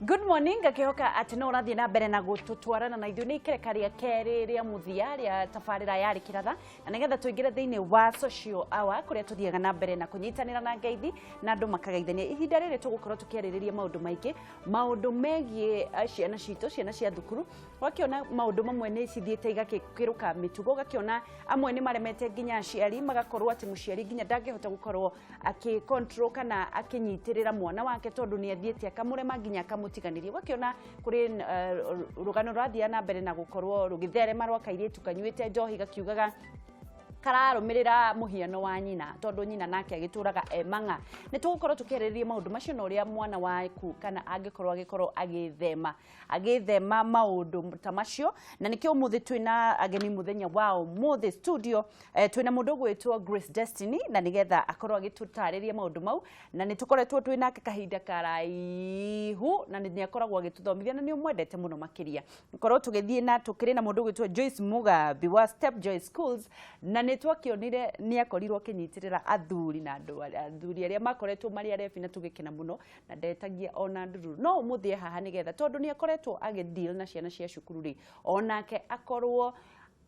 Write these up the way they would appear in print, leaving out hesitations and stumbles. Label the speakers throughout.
Speaker 1: Good morning, ngakihoka atĩ no ũrathiĩ na mbere na gũtũtwarana na ithuĩ. Nĩ ikereka rĩa kerĩ rĩa mũthia rĩa tabarĩra yarĩ kĩratha, na nĩgetha tũingĩre thĩinĩ wa social hour kũrĩa tũthiaga na mbere na kũnyitanĩra na ngeithi na andũ makagaithania. Ihinda rĩrĩ tũgũkorwo tũkĩarĩrĩria maũndũ maingĩ, maũndũ megiĩ ciana citũ, ciana cia thukuru. Ũgakĩona maũndũ mamwe nĩ cithiĩte igakĩrũka mĩtugo, ũgakĩona amwe nĩ maremete nginya aciari, magakorwo atĩ mũciari nginya ndangĩhota gũkorwo akĩ control kana akĩnyitĩrĩra mwana wake tondũ nĩ athiĩte akamũrema nginya akamũtiganĩria. Ũgakĩona kũrĩ rũgano rũrathiĩ na mbere na gũkorwo rũgĩtherema rwa kairĩtu kanyuĩte njohi gakiugaga kararũmĩrĩra mũhiano wa nyina tondũ nyina nake agĩtũraga e mang'a. Nĩ tũgũkorwo tũkĩarĩrĩria maũndũ macio na ũrĩa mwana waku kana angĩkorwo agĩkorwo agĩthema maũndũ ta macio. Na nĩkĩo ũmũthĩ twĩna ageni mũthenya wa ũmũthĩ studio. Twĩna mũndũ ũgwĩtwo Grace Destiny, na nĩgetha akorwo agĩtũtarĩria maũndũ mau, na nĩ tũkoretwo twĩ nake kahinda karaihu na nĩ akoragwo agĩtũthomithia na nĩ ũmwendete mũno makĩria. Korwo tũgĩthiĩ na tũkĩrĩ na mũndũ ũgwĩtwo Joyce Mugambi wa Step Joy Schools, na nĩ twakĩonire nĩ akorirwo akĩnyitĩrĩra athuri na andũ athuri arĩa makoretwo marĩ arebi, na tũgĩkena mũno na ndetagia ona ndururu. No ũmũthĩ e haha nĩgetha, tondũ nĩ akoretwo agĩ deal na ciana cia cukuru rĩ, onake akorwo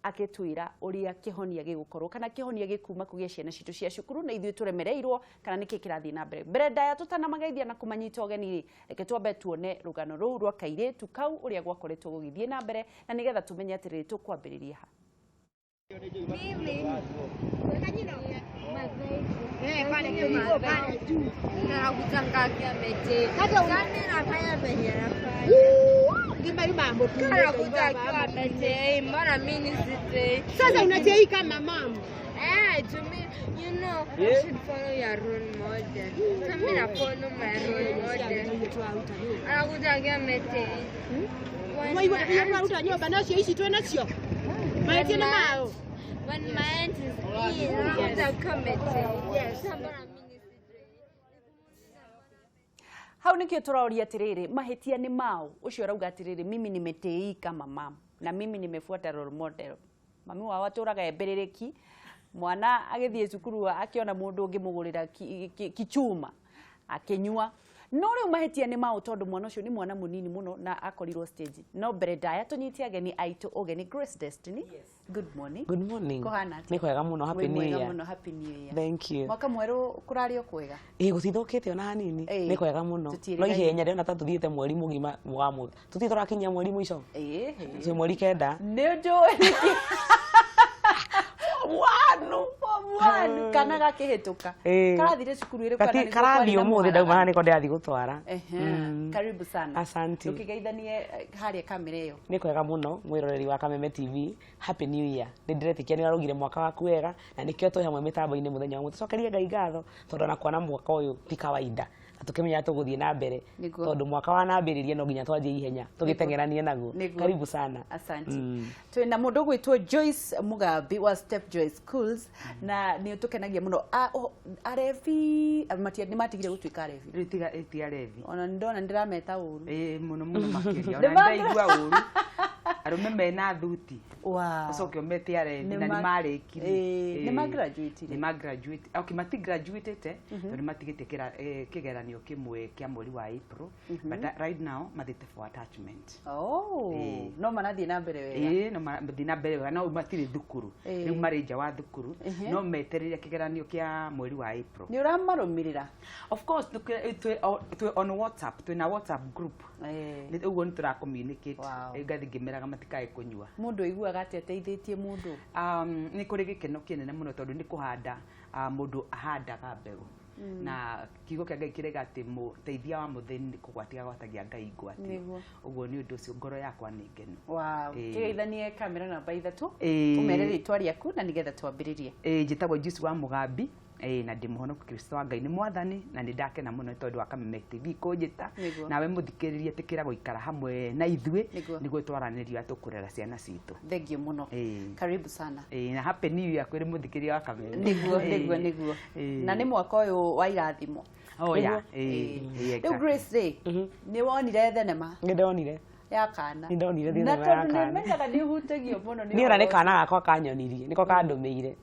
Speaker 1: agĩtwĩra ũrĩa kĩhonia gĩgũkorwo kana kĩhonia gĩkuma kũgĩa ciana citũ cia cukuru na ithuĩ tũremereirwo, kana nĩkĩ kĩrathiĩ na mbere. Mbere ndaya tũtanamageithia na kũmanyita ũgeni rĩ, reke twambe tuone rũgano rũu rwa kairĩtu kau ũrĩa gwakoretwo gũgĩthiĩ na mbere, na nĩgetha tũmenye atĩrĩrĩ, tũkwambĩrĩria ha.
Speaker 2: Mimi pale kidogo pale juu.
Speaker 3: Nakutangazia mete.
Speaker 2: Hata
Speaker 3: Sasa nafanya venye nafanya.
Speaker 2: Ngima mambo tu.
Speaker 3: Anakuja akiwa ametei, mbona mimi nisitei?
Speaker 2: Sasa unatei kama mama.
Speaker 3: Eh, to me, you should follow your role model. Sasa mimi na follow my role model. Anakuja akiwa ametei.
Speaker 2: Mwa hiyo twaruta nyumba nacio ici twĩ nacio. Mahĩtia nĩ mao.
Speaker 3: When my aunt is in, anakuja akiwa ametei.
Speaker 2: Yes.
Speaker 3: Sasa mbona mimi nisitei?
Speaker 1: Hau nikio tũroria atĩrĩrĩ, mahĩtia nĩ mao? Ũcio arauga atĩrĩrĩ, mimi nimetei kama mam na mimi nimefuata role model. Mami wao atũraga embĩrĩrĩki, mwana agĩthiĩ cukuru akĩona mũndũ ũngĩmũgũrĩra kichuma akĩnyua. No rĩu mahĩtia nĩ mao? Tondũ mwana ũcio nĩ mwana mũnini mũno na akorirwo stage. No mbere ndaya tũnyite ageni aitũ ũgeni. Grace Destiny, good morning.
Speaker 4: Good morning.
Speaker 1: Kũhana atĩa?
Speaker 4: Nĩ kwega mũno. Happy
Speaker 1: Wĩ
Speaker 4: New
Speaker 1: mwega
Speaker 4: Year.
Speaker 1: mũno. Happy New Year.
Speaker 4: Thank you.
Speaker 1: Mwaka mwerũ kũrarĩ o kwega?
Speaker 4: Ĩ, gũtithũkĩte ona hanini.
Speaker 1: Ĩĩ.
Speaker 4: Nĩ kwega mũno. No
Speaker 1: Tũtiĩrĩgaine.
Speaker 4: ihenya ndĩrona ta tũthiĩte mweri mũgima wa mũ. Tũthiĩ tũrakinyia mweri mũico.
Speaker 1: Ĩĩ.
Speaker 4: Twĩ mweri 9.
Speaker 1: Nĩ njũĩ nĩkĩ.
Speaker 4: Wanu.
Speaker 1: Form one kana gakĩhĩtũka.
Speaker 4: Ĩĩ.
Speaker 1: Karathire cukuru ĩrĩkũ kana nĩguo
Speaker 4: Karathiĩ
Speaker 1: kwarĩ na
Speaker 4: ũmũthĩ, ndauma
Speaker 1: mũharagano?
Speaker 4: haha nĩko ndĩrathiĩ gũtwara.
Speaker 1: Ehe. Karibu sana.
Speaker 4: Asante.
Speaker 1: Ndũkĩgeithanie harĩa kamera ĩyo.
Speaker 4: Nĩ kwega mũno, mwĩroreri wa Kameme TV. Happy New Year. Nĩ ndĩretĩkia nĩ ũrarugire mwaka waku wega na nĩkĩo twĩ hamwe mĩtambo-inĩ mũthenya wa ũmũthĩ. Tũcokerie Ngai ngatho tondũ ona kuona mwaka ũyũ ti kawaida. Na tũkĩmenya tũgũthiĩ na mbere
Speaker 1: Nĩguo.
Speaker 4: tondũ mwaka wanambĩrĩria no nginya twanjie ihenya tũgĩteng'eranie naguo.
Speaker 1: Nĩguo.
Speaker 4: Karibu sana.
Speaker 1: Asante. Twĩna mũndũ ũgwĩtwo Joyce Mugambi wa Step Joy Schools, na nĩ ũtũkenagia mũno. Arebi nĩ matigire gũtuĩka arebi?
Speaker 5: Rĩu tiga ti arebi.
Speaker 1: Ona nĩ ndona ndĩrameta ũru.
Speaker 5: Ĩĩ, mũno mũno makĩria.
Speaker 1: Nĩ
Speaker 5: Ona ndaigua ũru arũme mena thuti ũcoke ũmete arebi na nĩ marĩkirie.
Speaker 1: Ĩĩ, nĩ ma-graduate-ire.
Speaker 5: Nĩ ma graduate. Okay, mati graduate-ĩte tondũ nĩ matigĩte kĩgeranio kĩmwe kĩa mweri wa April, but right now mathiĩte for attachment.
Speaker 1: Oh,
Speaker 5: Ĩĩ.
Speaker 1: no marathiĩ na mbere wega.
Speaker 5: Ĩĩ, no mathiĩ na mbere wega, no matirĩ thukuru. Rĩu marĩ nja wa thukuru, no metereire kĩgeranio kĩa mweri wa April.
Speaker 1: Nĩ ũramarũmĩrĩra?
Speaker 5: Of course, twĩ on WhatsApp, twĩ na WhatsApp group.
Speaker 1: Ĩĩ.
Speaker 5: Ũguo nĩ tũra communicate.
Speaker 1: Wow.
Speaker 5: Ngathi ngĩmeraga matikae kũnyua.
Speaker 1: Mũndũ aiguaga atĩ ateithĩtie mũndũ?
Speaker 5: Nĩ kũrĩ gĩkeno kĩnene mũno tondũ nĩ kũhanda mũndũ ahandaga mbegũ, na kiugo kĩa Ngai kĩrega atĩ mũteithia wa mũthĩni nĩ kũgwatia agwatagia Ngai ngwatio.
Speaker 1: Nĩguo.
Speaker 5: Ũguo nĩ ũndũ ũcio ngoro yakwa nĩ ngenu.
Speaker 1: Wow.
Speaker 5: Ĩĩ.
Speaker 1: Kĩgeithanie kamera namba 3.
Speaker 5: Ĩĩ.
Speaker 1: Ũmere rĩtwa rĩaku na nĩgetha twambĩrĩrie.
Speaker 5: Ĩĩ, njĩtagwo Joyce wa Mũgambi, na ndĩ mũhonoku. Kristo wa Ngai nĩ mwathani na nĩ ndakena mũno nĩ tondũ wa Kameme TV kũnjĩta.
Speaker 1: Nĩguo.
Speaker 5: Nawe mũthikĩrĩria, tĩkĩra gũikara hamwe na ithuĩ
Speaker 1: Nĩguo.
Speaker 5: nĩguo twaranĩria tũkũrera ciana citũ.
Speaker 1: Thank you mũno.
Speaker 5: Ĩĩ.
Speaker 1: Karibu sana.
Speaker 5: Ĩĩ, na happy New Year kwĩrĩ mũthikĩrĩria wa Kameme.
Speaker 1: Nĩguo.
Speaker 5: Ĩĩ.
Speaker 1: Nĩguo.
Speaker 5: Ĩĩ.
Speaker 1: Na nĩ mwaka ũyũ wa irathimo.
Speaker 5: Oh, yeah.
Speaker 1: Ĩĩ.
Speaker 5: Ĩĩ, ĩĩ,
Speaker 1: Rĩu
Speaker 5: exactly.
Speaker 1: Grace rĩ, nĩ wonire thenema
Speaker 4: Nĩ ndonire.
Speaker 1: ya kana?
Speaker 4: Nĩ ndonire
Speaker 1: Na
Speaker 4: thenema ya
Speaker 1: tondũ nĩ
Speaker 4: kana.
Speaker 1: menyaga nĩ ũhutagio mũno nĩ
Speaker 4: Niĩ ona nĩ
Speaker 1: ũhoro
Speaker 4: kana gakwa kanyonirie, nĩko kandũmĩire.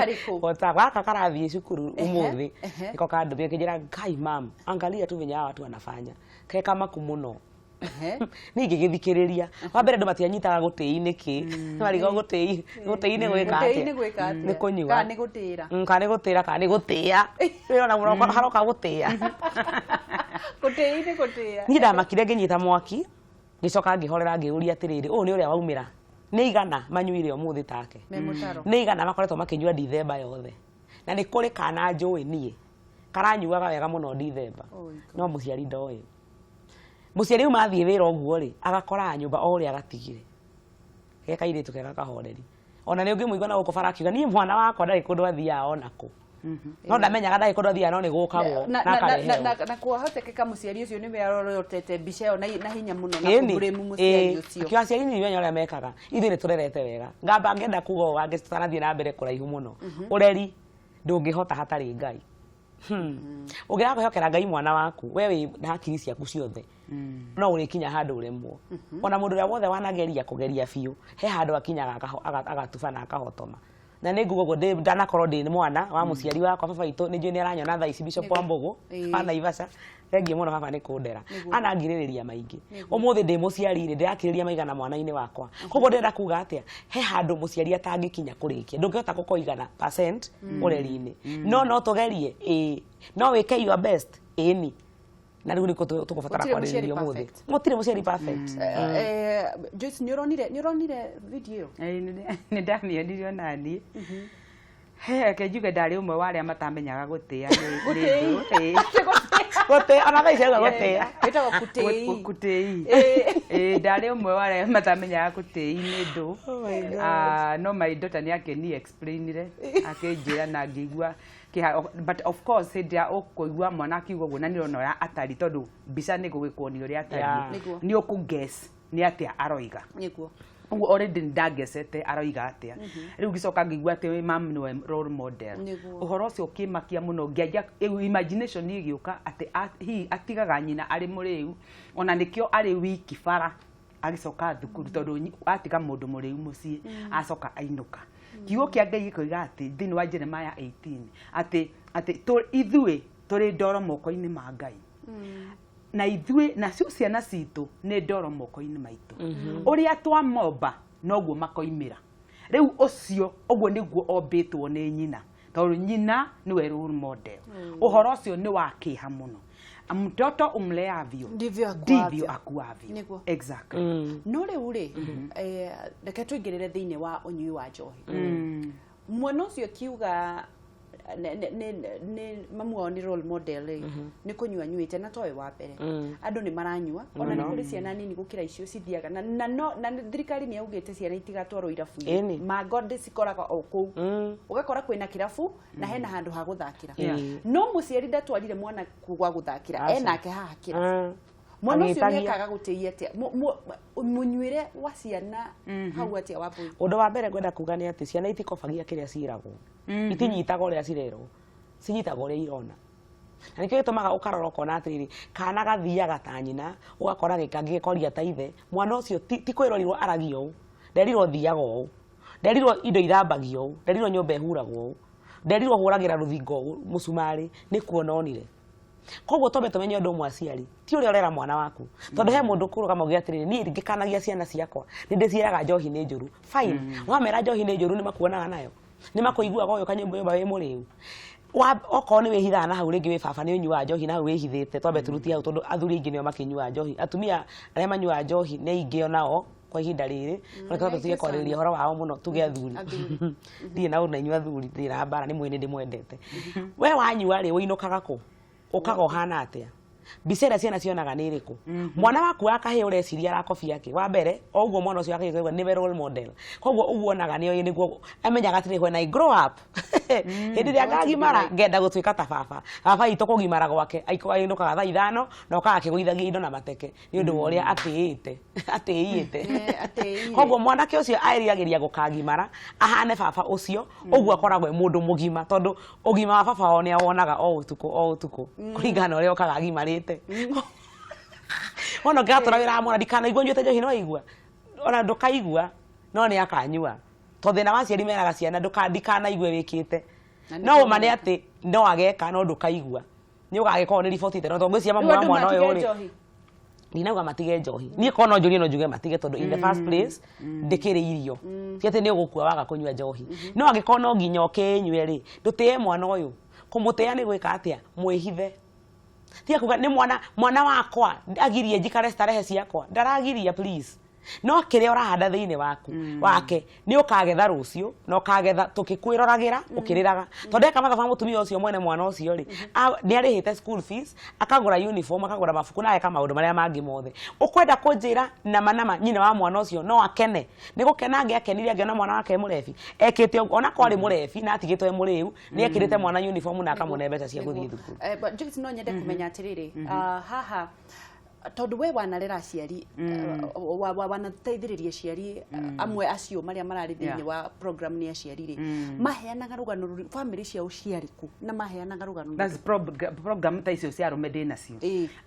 Speaker 1: Karĩkũ?
Speaker 4: WhatsApp gaka karathiĩ cukuru ũmũthĩ
Speaker 1: ehe.
Speaker 4: nĩko kandũmire kĩnjĩra ngai mam angalia tu venye hawa watu wanafanya ke kamaku mũno.
Speaker 1: Ehe.
Speaker 4: Niĩ ngĩgĩthikĩrĩria wa mbere andũ matianyitaga gũtĩi nĩkĩ marigwo gũtĩi gũtĩi nĩ gwĩka
Speaker 1: Gũtĩi
Speaker 4: atĩa
Speaker 1: nĩ gwĩka atĩa?
Speaker 4: Nĩ kũnyua.
Speaker 1: Kana nĩ gũtĩĩra?
Speaker 4: Kana nĩ gũtĩra kana nĩ gũtĩĩa wĩrona mũno haroka gũtĩĩa.
Speaker 1: Gũtĩi nĩ gũtĩĩa.
Speaker 4: Niĩ ndamakire ngĩnyita mwaki ngĩcoka ngĩhorera ngĩũria atĩrĩrĩ ũyũ nĩ ũrĩa waumĩra nĩ igana manyuire ũmũthĩ take
Speaker 1: Me mũtaro.
Speaker 4: Nĩ igana makoretwo makĩnyua Dithemba yothe na nĩ kũrĩ kana njũĩ niĩ karanyuaga wega mũno Dithemba.
Speaker 1: Oi,
Speaker 4: no mũciari ndoĩ mũciari uma athiĩ wĩra ũguo rĩ agakoraga nyũmba o ũrĩa agatigire ge kairĩtu kega kahoreri ona nĩ ũngĩmũigua na gũkũ bara akiuga niĩ mwana wakwa ndarĩ kũndũ athiaga ona kũ no ndamenyaga ndarĩ kũndũ athiaga no nĩ gũkagwo
Speaker 1: na
Speaker 4: na
Speaker 1: na- na-
Speaker 4: akareheo.
Speaker 1: na kwahotekeka mũciari ũcio nĩwe arorotete mbica ĩyo na hinya mũno na
Speaker 4: Ĩni,
Speaker 1: kũmblame mũciari
Speaker 4: ĩĩ.
Speaker 1: ũcio.
Speaker 4: Akĩo aciari nĩ menya ũrĩa mekaga ithuĩ nĩ tũrerete wega ngamba ngenda kuga ũũ angĩ tũtanathiĩ na mbere kũraihu mũno ũreri ndũngĩhota hatarĩ Ngai. Ũngĩaga kwĩhokera Ngai mwana waku we wĩ na hakiri ciaku ciothe no ũrĩkinya handũ ũremwo ona mũndũ ũrĩa wothe wanageria kũgeria biũ he handũ akinyaga agatuba na akahotoma na nĩ nguga ũguo ndanakorwo ndĩ mwana wa mũciari wakwa baba witũ nĩ njũĩ nĩ aranyona thaa ici Bishop wa Mbũgũ
Speaker 1: Ĩĩ.
Speaker 4: wa Naivasha thengiũ mũno baba nĩ kũndera anangirĩrĩria maingĩ ũmũthĩ ndĩ mũciari rĩ ndĩrakirĩrĩria maigana mwana-inĩ wakwa koguo ndĩrenda kuga atĩa he handũ mũciari atangĩkinya kũrĩkia ndũngĩhota gũkorwo igana percent ũreri-inĩ no no tũgerie ĩĩ no wĩke your best ĩni na rĩu nĩkuo tũkũbatara
Speaker 1: Gũtirĩ mũciari
Speaker 4: kwarĩrĩria ũmũthĩ
Speaker 1: perfect.
Speaker 4: gũtirĩ mũciari perfect.
Speaker 1: Joyce nĩ ũronire video ĩyo?
Speaker 5: Ĩĩ, nĩ ndamĩonire ona niĩ. He, reke njuge ndarĩ ũmwe wa arĩa matamenyaga gũtĩĩa nĩ ndũ. Ĩĩ.
Speaker 4: Gũtĩa ona thaa ici auga gũtĩa.
Speaker 1: Ĩtagwo kutĩi.
Speaker 5: Kutĩi. Ĩĩ, ndarĩ ũmwe wa arĩa matamenyaga gũtĩi nĩ ndũ. Ah, no my daughter nĩ akĩni explainire akĩnjĩra na ngĩigua kĩha but of course hĩndĩ ĩrĩa ũkũigua mwana akiuga ũguo na nĩ ũrona ũrĩa atari tondũ mbica nĩ gũgĩkuonia ũrĩa atariĩ
Speaker 4: Yeah.
Speaker 1: Nĩguo.
Speaker 5: Nĩ ũkũ guess nĩ atĩa aroiga.
Speaker 1: Nĩguo.
Speaker 5: Ũguo already nĩ ndangecete aroiga atĩa rĩu ngĩcoka ngĩigua atĩ mam nĩwe role model.
Speaker 1: Nĩguo.
Speaker 5: Ũhoro ũcio ũkĩmakia mũno ngĩanjia rĩu imagination ĩgĩũka atĩ hihi atigaga nyina arĩ mũrĩu ona nĩkĩo arĩ wiki bara agĩcoka thukuru tondũ atiga mũndũ mũrĩu mũciĩ acoka ainũka kiugo kĩa Ngai gĩkoiga atĩ thĩinĩ wa Jeremiah 18 atĩ ithuĩ tũrĩ ndoro moko-inĩ ma Ngai na ithuĩ nacio ciana citũ nĩ ndoro moko-inĩ maitũ ũrĩa twamomba noguo makoimĩra rĩu ũcio ũguo nĩguo ombĩtwo nĩ nyina tondũ nyina nĩwe role model. Ũhoro ũcio nĩ wa kĩeha mũno mtoto umleavyo
Speaker 1: Ndivyo akuavyo.
Speaker 5: ndivyo akuavyo.
Speaker 1: Nĩguo.
Speaker 5: Exactly.
Speaker 1: No rĩu rĩ reke tũingĩrĩre thĩinĩ wa ũnyui wa njohi mwana ũcio akiuga nĩ mamu wao nĩ role model rĩ nĩ kũnyua anyuĩte na toĩ wa mbere andũ nĩ maranyua ona nĩ kũrĩ ciana nini gũkĩra icio cithiaga na no na thirikari nĩ yaugĩte ciana itigatwarwo irabu-inĩ
Speaker 4: Ĩni.
Speaker 1: mangode cikoraga o kũu ũgakora kwĩna kĩrabu na hena handũ ha gũthakĩra
Speaker 4: Yeah.
Speaker 1: no mũciari ndatwarire mwana kũ gwa gũthakĩra
Speaker 4: Aca.
Speaker 1: enake haha kĩrabu mwana ũcio
Speaker 4: Agĩtagia.
Speaker 1: nĩekaga gũtĩia atĩa mũnyuĩre wa ciana hau atĩa wa mbũi?
Speaker 4: Ũndũ wa mbere ngwenda kuga nĩ atĩ ciana itikobagia kĩrĩa ciĩragwo itinyitaga ũrĩa cirerwo cinyitaga ũrĩa irona na nĩkĩo gĩtũmaga ũkarora ũkona atĩrĩrĩ kana gathiaga ta nyina ũgakora gĩkoria ta ithe mwana ũcio ti kwĩrorirwo aragio ũũ nderirwo thiaga ũũ nderirwo indo ithambagio ũũ nderirwo nyũmba ĩhuragwo ũũ nderirwo hũragĩra rũthingo ũũ mũcumarĩ nĩ kuona onire koguo twambe tũmenye ũndũ ũmwe aciari ti ũrĩa ũrera mwana waku tondũ he mũndũ kũrũgama uge atĩrĩrĩ niĩ ngĩkanagia ciana ciakwa nĩ ndĩciĩraga njohi nĩ njũru fine wamera njohi nĩ njũru nĩ makuonaga nayo nĩ makũiguaga ũyũ kanyũmba nyũmba wĩ mũrĩu okorwo nĩ wĩhithaga na hau rĩngĩ wĩ baba nĩ ũnyuaga njohi na hau wĩhithĩte twambe tũrutie hau tondũ athuri aingĩ nĩo makĩnyuaga njohi atumia arĩa manyuaga njohi nĩ aingĩ onao kwa ihinda rĩrĩ no reke tũtige kwarĩrĩria ũhoro wao mũno tuge athuri ndirĩ na ũru na inyuĩ athuri ndirĩ na mbara nĩ mũĩ nĩ ndĩmwendete we wanyua rĩ ũinũkaga kũ ũkaga ũhana atĩa mbica ĩrĩa ciana cionaga nĩ ĩrĩkũ mwana waku wa kahĩĩ ũreciria arakobia kĩ wa mbere o ũguo mwana ũcio wa kahĩĩ ũkaigua nĩwe role model koguo ũguo onaga nĩ nĩguo amenyaga atĩrĩ when I grow up hĩndĩ ĩrĩa ngagimara ngenda gũtuĩka ta baba baba witũ kũgimara gwake ainũkaga thaa 5 na okaga akĩgũithagia indo na mateke nĩ ũndũ wa ũrĩa atĩĩte atĩĩte.
Speaker 1: Atĩĩire.
Speaker 4: Koguo mwanake ũcio eriragĩria gũkagimara ahane baba ũcio ũguo akoragwo e mũndũ mũgima tondũ ũgima wa baba wao nĩ awonaga o ũtukũ o ũtukũ kũringana na ũrĩa okaga agimarĩte wona ũngĩgatũra wĩra wa mwana ndikanaigua nyuĩte njohi no aigua ona ndũkaigua no nĩ akanyua. Tondũ thĩna wa aciari meraga ciana ndikanaigue wĩkĩte.
Speaker 1: Na nĩ
Speaker 4: No ũma nĩ atĩ no ageka no ndũkaigua. Nĩ ũgagĩkorwo nĩ riboti ĩte no tondũ ngwĩciria mamu
Speaker 1: Rĩu
Speaker 4: wa
Speaker 1: andũ
Speaker 4: mwana ũyũ
Speaker 1: matige
Speaker 4: rĩ
Speaker 1: njohi.
Speaker 4: Ndinauga matige njohi. Niĩ korwo no njũrie no njuge matige, tondũ in the first place ndĩkĩrĩ irio, ti atĩ nĩ ũgũkua waga kũnyua njohi. No angĩkorwo no nginya ũkĩnyue rĩ, ndũtĩe mwana ũyũ. Kũmũtĩa nĩ gwĩka atĩa? Mwĩhithe. Tiga kuga nĩ mwana, mwana wakwa agirie njikare starehe ciakwa. Ndaragiria, please. No kĩrĩa ũrahanda thĩinĩ waku wake nĩ ũkagetha rũciũ, na ũkagetha tũkĩkwĩroragĩra ũkĩrĩraga, tondũ eka mathabu ma mũtumia ũcio mwene mwana ũcio rĩ, nĩ arĩhĩte school fees, akagũra uniform, akagũra mabuku na ageka maũndũ marĩa mangĩ mothe. Ũkwenda kũnjĩra nama nama nyina wa mwana ũcio no akene? Nĩ gũkena angĩakenire angĩona mwana wake e mũrebi ekĩte ũguo? Ona kwarĩ mũrebi na atigĩtwo e mũrĩu, nĩ ekĩrĩte mwana uniform na akamũne mbeca cia gũthiĩ thukuru.
Speaker 1: But Joyce, no nyende kũmenya atĩrĩrĩ, haha tondũ we wanarera aciari, wanateithĩrĩria aciari, amwe acio marĩa mararĩ thĩinĩ wa program nĩ aciari rĩ, maheanaga rũgano bamĩrĩ ciao ciarĩ kũ na maheanaga rũgano
Speaker 5: That's program ta icio cia arũme ndĩ nacio.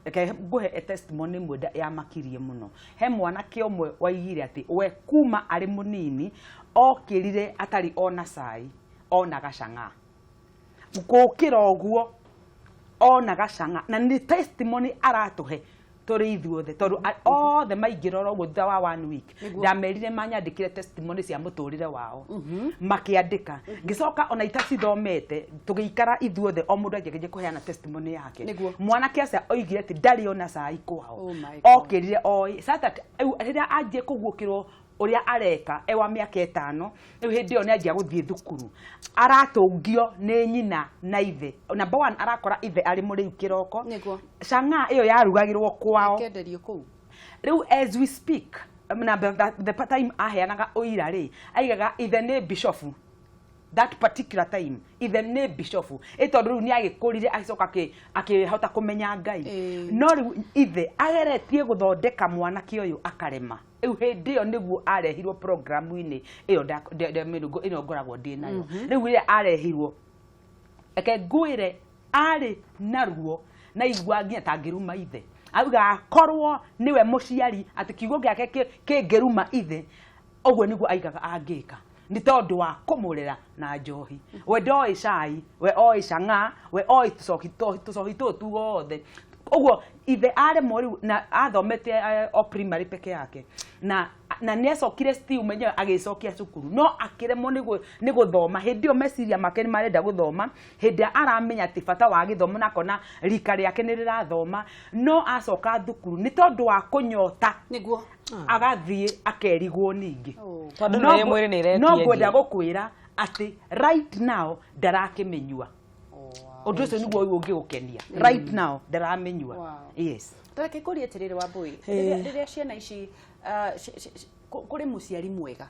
Speaker 5: Reke ngũhe a testimony ĩmwe yamakirie mũno. He mwanake ũmwe waigire atĩ we kuma arĩ mũnini okĩrire atarĩ ona cai ona gacang'a, gũkĩra ũguo ona gacang'a, na nĩ testimony aratũhe tũrĩ ithuothe, tondũ othe maingĩra oro ũguo thutha wa one week ndamerire manyandĩkĩre testimony cia mũtũrĩre wao. Makĩandĩka, ngĩcoka ona itacithomete, tũgĩikara ithuothe, o mũndũ anjĩkĩrie kũheana testimony yake. Mwanake acio oigire atĩ ndarĩ ona cai kwao.
Speaker 1: Oh my God.
Speaker 5: Okĩrire oĩ Saturday rĩu rĩrĩa anjie kũguũkĩrwo ũrĩa areka e wa mĩaka 5. Rĩu hĩndĩ ĩyo nĩ anjia gũthiĩ thukuru, aratũngio nĩ nyina na ithe. Number one, arakora ithe arĩ mũrĩu kĩroko. Cang'aa ĩyo yarugagĩrwo kwao.
Speaker 1: Kenderio kũu.
Speaker 5: Rĩu as we speak, na the time aheanaga ũira rĩ, aigaga ithe nĩ bishofu. That particular time ithe nĩ bishofu, ĩ tondũ rĩu nĩ agĩkũrire, agĩcoka akĩhota kũmenya Ngai. No rĩu ithe ageretie gũthondeka mwanake ũyũ akarema. Rĩu hĩndĩ ĩyo nĩguo arehirwo programu-inĩ ĩyo ĩno ngoragwo ndĩ nayo. Rĩu rĩrĩa arehirwo, reke ngwĩre, arĩ na ruo na igua nginya tangĩruma ithe. Auga akorwo nĩwe mũciari, atĩ kiugo gĩake kĩngĩruma ithe, ũguo nĩguo aigaga angĩka, nĩ tondũ wa kũmũrera na njohi. We ndoĩ cai, we oĩ cang'a, we oĩ tũcoki tũcohi tũtũ tuothe. Ũguo ithe aremwo rĩu, na athomete o primary peke yake, na nĩ acokire still mwenyewe agĩcokia cukuru, no akĩremwo nĩ gũthoma. Hĩndĩ ĩyo meciria make nĩ marenda gũthoma, hĩndĩ ĩrĩa aramenya atĩ bata wa gĩthomo na akona rika rĩake nĩ rĩrathoma, no acoka thukuru nĩ tondũ wa kũnyota agathiĩ akerigwo ningĩ.
Speaker 4: Tondũ
Speaker 5: No
Speaker 4: nĩ mwĩrĩ nĩ ĩretia
Speaker 5: no ngwenda
Speaker 4: ĩngĩ.
Speaker 5: gũkwĩra atĩ right now ndarakĩmenyua. Ũndũ ũcio nĩguo ũyũ ũngĩgũkenia, right now ndaramĩnyua. Yes.
Speaker 1: Tareke kũrie atĩrĩrĩ, Wambui, rĩrĩa ciana ici kũrĩ mũciari mwega,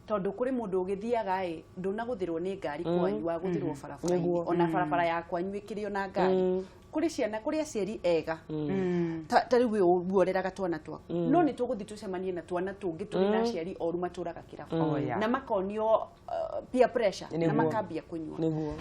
Speaker 1: tondũ kũrĩ mũndũ ũgĩthiaga ĩ ndũnagũthĩrwo nĩ ngari kwanyu, wagũthĩrwo barabara-inĩ, ona barabara ya kwanyu ĩkĩrĩ ona ngari. Kũrĩ ciana, kũrĩ aciari ega ta rĩu ũreraga twana twaku, no nĩ tũgũthiĩ tũcemanie na twana tũngĩ tũrĩ na aciari oru matũraga kĩrabu na makonio peer pressure na makambia kũnyua.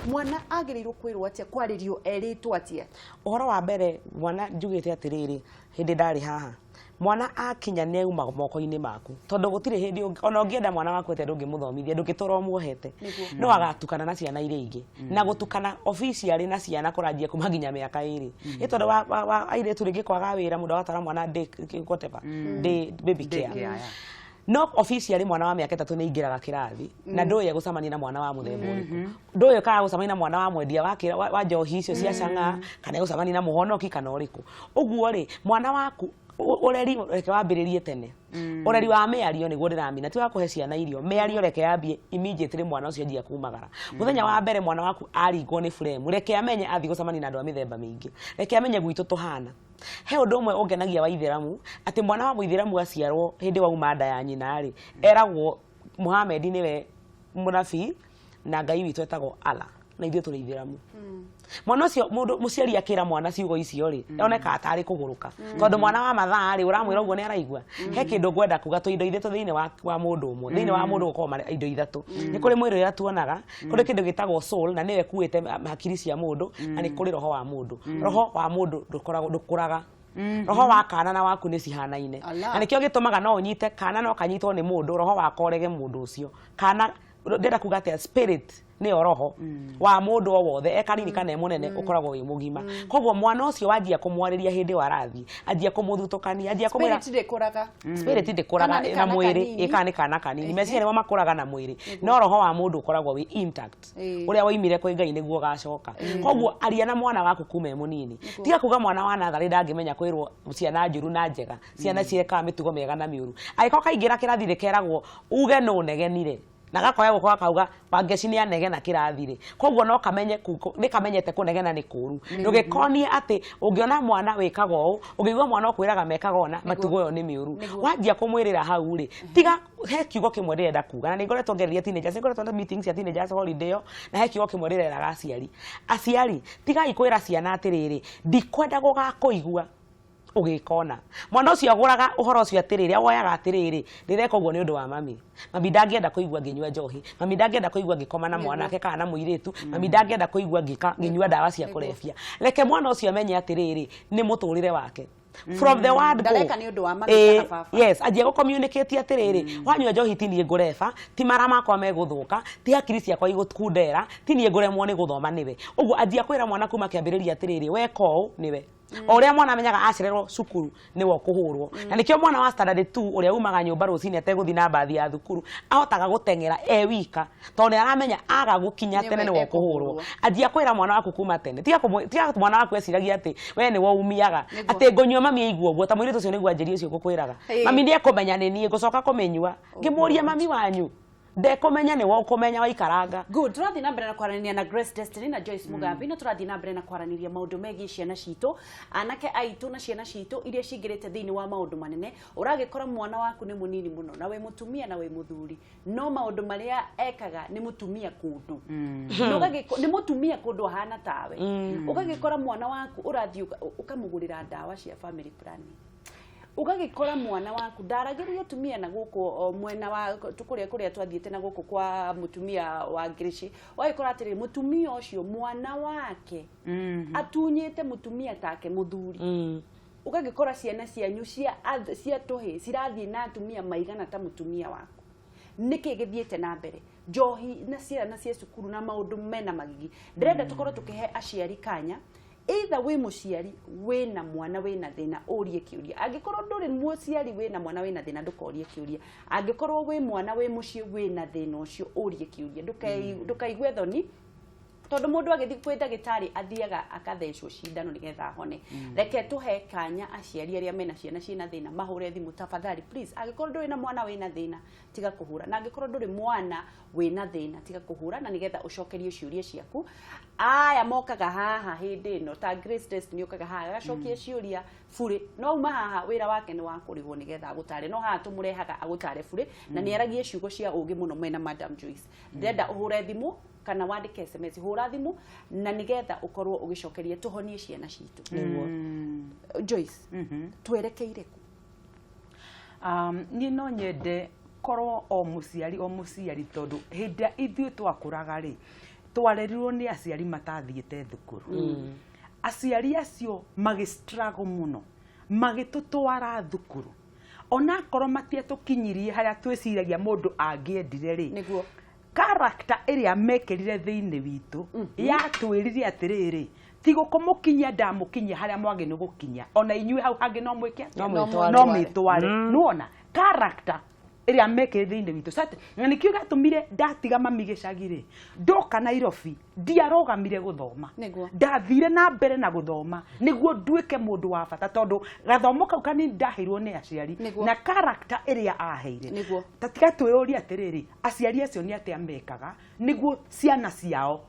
Speaker 1: Mwana agĩrĩirwo kwĩrwo atĩa, kwarĩrio erĩtwo atĩa?
Speaker 4: Ũhoro wa mbere, mwana njugĩte atĩrĩrĩ, hĩndĩ ndarĩ haha, mwana akinya nĩ auma moko-inĩ maku, tondũ gũtirĩ hĩndĩ ona ũngĩenda mwana waku atĩa, ndũngĩmũthomithia, ndũngĩtũra ũmuohete. No agatukana na ciana iria ingĩ, na gũtukana officially na ciana kũranjia kuma nginya mĩaka 2, ĩ tondũ wa airĩtu rĩngĩ kwaga wĩra, mũndũ agatwara mwana day, whatever, day baby care.
Speaker 5: Daycare, yeah.
Speaker 4: No officially mwana wa mĩaka 3 nĩ aingĩraga kĩrathi, na ndũĩ egũcemania na mwana wa mũthemba ũrĩkũ, ndũĩ kana gũcemania na mwana wa mwendia wa njohi icio cia cang'a, kana egũcemania na mũhonoki kana ũrĩkũ. Ũguo rĩ, mwana waku ũreri reke wambĩrĩrie tene. Ũreri wa mĩario nĩguo ndĩramina, ti wa kũhe ciana irio. Mĩario reke yambie immediately mwana ũcio anjia kumagara. Mũthenya wa mbere mwana waku aringwo nĩ buremu, reke amenye athiĩ gũcemania na andũ a mĩthemba mĩingĩ, reke amenye gwitũ tũhana. He ũndũ ũmwe ũngenagia wa ithĩramu, atĩ mwana wa mũithĩramu aciarwo hĩndĩ wauma nda ya nyina rĩ, eragwo Muhammad nĩwe mũnabii na Ngai witũ etagwo Allah, na ithuĩ tũrĩ ithĩramu. Mwana ũcio, mũndũ mũciari akĩra mwana ciugo icio rĩ, onekaga tarĩ kũgũrũka, tondũ mwana wa mathaa rĩ, ũramwĩra ũguo nĩ araigua. He kĩndũ ngwenda kuga, twĩ indo ithatũ thĩinĩ wa mũndũ ũmwe. Thĩinĩ wa mũndũ gũkorwo marĩ indo ithatũ. Nĩ kũrĩ mwĩrĩ ũrĩa tuonaga, kũrĩ kĩndũ gĩtagwo soul, na nĩyo ĩkuĩte hakiri cia mũndũ, na nĩ kũrĩ roho wa mũndũ. Roho wa mũndũ ndũkũraga. Roho wa kana na waku nĩ cihanaine.
Speaker 2: Allah.
Speaker 4: Na nĩkĩo gĩtũmaga no ũnyite kana, no kanyitwo nĩ mũndũ, roho wako ũrege mũndũ ũcio. Kana ndĩrenda kuga atĩa, spirit nĩyo roho wa mũndũ o wothe, e kanini kana e mũnene, ũkoragwo wĩ mũgima. Koguo mwana ũcio wanjia kũmwarĩria hĩndĩ ĩyo arathiĩ, anjia kũmũthutũkania, anjia kũmwĩra
Speaker 1: Spirit ndĩkũraga.
Speaker 4: Spirit ndĩkũraga.
Speaker 1: Kana nĩ
Speaker 4: Na
Speaker 1: kana
Speaker 4: mwĩrĩ.
Speaker 1: kanini.
Speaker 4: Ĩ, kana nĩ kana kanini, meciria nĩmo makũraga na mwĩrĩ, no roho wa mũndũ ũkoragwo wĩ intact. Ũrĩa woimire kwĩ Ngai nĩguo ũgacoka. Koguo aria na mwana waku kuma e mũnini. Tiga kuga mwana wa natharĩ ndangĩmenya kwĩrwo ciana njũru na njega, ciana ciekaga mĩtugo mĩega na mĩũru. Angĩkorwo kaingĩra kĩrathi rĩ, keragwo uge nũ negenire, na gakoya guoko gakauga Wangeci nĩ anegena kĩrathi rĩ, koguo no kamenye nĩ kamenyete kũnegena nĩ kũru. Ndũgĩkonie atĩ ũngĩona mwana wĩkaga ũũ, ũngĩigua mwana ũkwĩraga mekaga ũna, matugo ĩyo nĩ mĩũru, wanjia kũmwĩrĩra hau rĩ, tiga. He kiugo kĩmwe ndĩrenda kuga, na nĩ ngoretwo ngĩarĩria teenagers, nĩ ngoretwo na meetings cia teenagers holiday ĩyo, na he kiugo kĩmwe ndĩreraga aciari: aciari, tigai kwĩra ciana atĩrĩrĩ, "Ndikwenda gũgakũigua ũgĩka ũna." Mwana ũcio agũraga ũhoro ũcio atĩrĩrĩ, awoyaga atĩrĩrĩ, "Ndĩreka ũguo nĩ ũndũ wa mami. Mami ndangĩenda kũigua ngĩnyua njohi, mami ndangĩenda kũigua ngĩkoma na mwanake kana na mũirĩtu, mami ndangĩenda kũigua ngĩnyua ndawa cia kũrebia." Reke mwana ũcio amenye atĩrĩrĩ, nĩ mũtũrĩre wake from the word go.
Speaker 1: Ndareka nĩ ũndũ wa mami kana baba.
Speaker 4: Yes, anjia gũ-communicate atĩrĩrĩ, wanyua njohi ti niĩ ngũreba, ti mara makwa megũthũka, ti hakiri ciakwa igũkundera, ti niĩ ngũremwo nĩ gũthoma, nĩwe ũguo. Anjia kwĩra mwana kuma kĩambĩrĩria atĩrĩrĩ, weka ũũ nĩwe. O ũrĩa mwana amenyaga acererwo cukuru nĩwe ũkũhũrwo, na nĩkĩo mwana wa standard 2 ũrĩa umaga nyũmba rũcinĩ ategũthiĩ na mbathi ya thukuru ahotaga gũteng'era e wika, tondũ nĩ aramenya aga gũkinya tene nĩwe ũkũhũrwo. Anjia kwĩra mwana waku kuma tene. Tiga mwana waku eciragia atĩ we nĩwe umiaga, atĩ ngũnyua mami aigua ũguo, ta mũirĩtu ũcio nĩguo anjĩria ũcio ngũkwĩraga. Mami nĩ ekũmenya nĩ niĩ ngũcoka kũmĩnyua. Ngĩmũria, mami wanyu ndekũmenya, nĩwe ũkũmenya waikaranga.
Speaker 1: Good. Tũrathiĩ na mbere na kwaranĩria na Grace Destiny na Joyce Mugambi, na tũrathiĩ na mbere na kwaranĩria maũndũ megiĩ ciana citũ, anake aitũ na ciana citũ iria cingĩrĩte thĩinĩ wa maũndũ manene. Ũragĩkora mwana waku nĩ mũnini mũno, na wĩ mũtumia na wĩ mũthuri, no maũndũ marĩa ekaga nĩ mũtumia kũndũ. Na nĩ mũtumia kũndũ ahana tawe. Ũgagĩkora mwana waku ũrathiĩ ũkamũgũrĩra ndawa cia family planning. Ũgagĩkora mwana waku ndaragĩria atumia na gũkũ o mwena wa kũrĩa kũrĩa twathiĩte na gũkũ kwa mũtumia wa Ngirici, ũgagĩkora atĩrĩrĩ, mũtumia ũcio mwana wake atunyĩte mũtumia take mũthuri. Ũgagĩkora ciana cianyu cia tũhĩ cirathiĩ na atumia maigana ta mũtumia waku. Nĩkĩ gĩthiĩte na mbere? Njohi na ciana cia cukuru na maũndũ mena magigi. Ndĩrenda tũkorwo tũkĩhe aciari kanya. Either wĩ mũciari wĩna mwana wĩna thĩna, ũrie kĩũria. Angĩkorwo ndũrĩ mũciari wĩna mwana wĩna thĩna, ndũkorie kĩũria. Angĩkorwo wĩ mwana wĩ mũciĩ wĩna thĩna ũcio, ũrie kĩũria. Ndũkaigue thoni, tondũ mũndũ agĩthiĩ kwĩ ndagĩtarĩ athiaga akathecwo cindano nĩgetha ahone. Reke tũhe kanya aciari arĩa mena ciana ciĩna thĩna mahũre thimũ, tafadhali, please. Angĩkorwo ndũrĩ na mwana wĩna thĩna, tiga kũhũra, na angĩkorwo ndũrĩ mwana wĩna thĩna, tiga kũhũra, na nĩgetha ũcokerio ciũria ciaku. Aya mokaga haha hĩndĩ ĩno, ta Grace Test nĩ ũkaga haha agacokia ciũria burĩ, no uma haha wĩra wake nĩ wa kũrĩhwo nĩgetha agũtare, no haha tũmũrehaga agũtare burĩ, na nĩ aragie ciugo cia ũgĩ mũno mena Madam Joyce. Ndĩrenda ũhũre thimũ kana wandĩke SMS. Hũra thimũ na nĩgetha ũkorwo ũgĩcokeria, tũhonie ciana citũ.
Speaker 4: Nĩguo.
Speaker 1: Joyce, twerekeire kũ?
Speaker 5: Niĩ no nyende korwo o mũciari o mũciari, tondũ hĩndĩ ĩrĩa ithuĩ twakũraga rĩ, twarerirwo nĩ aciari matathiĩte thukuru. Aciari acio magĩ struggle mũno magĩtũtwara thukuru, onakorwo matiatũkinyirie harĩa twĩciragia mũndũ angĩendire rĩ, character ĩrĩa mekĩrire thĩinĩ witũ yatwĩrire atĩrĩrĩ, ti gũkũmũkinyia ndamũkinyia harĩa mwagĩ nĩ gũkinya, ona inyuĩ hau hangĩ no mwĩke atĩa?
Speaker 4: No mwĩtware.
Speaker 5: No mwĩtware. Nĩwona character ĩrĩa mekĩrire thĩinĩ witũ. Sasa, na nĩkĩo gĩatũmire ndatiga mami gĩcagi rĩ, ndoka Nairobi ndiarũgamire gũthoma. Ndathire na mbere na gũthoma nĩguo nduĩke mũndũ wa bata, tondũ gathomo kau kanini ndaheirwo nĩ aciari na character ĩrĩa aheire. Ta tiga twĩyũrie atĩrĩrĩ, aciari acio nĩ atĩa mekaga nĩguo ciana ciao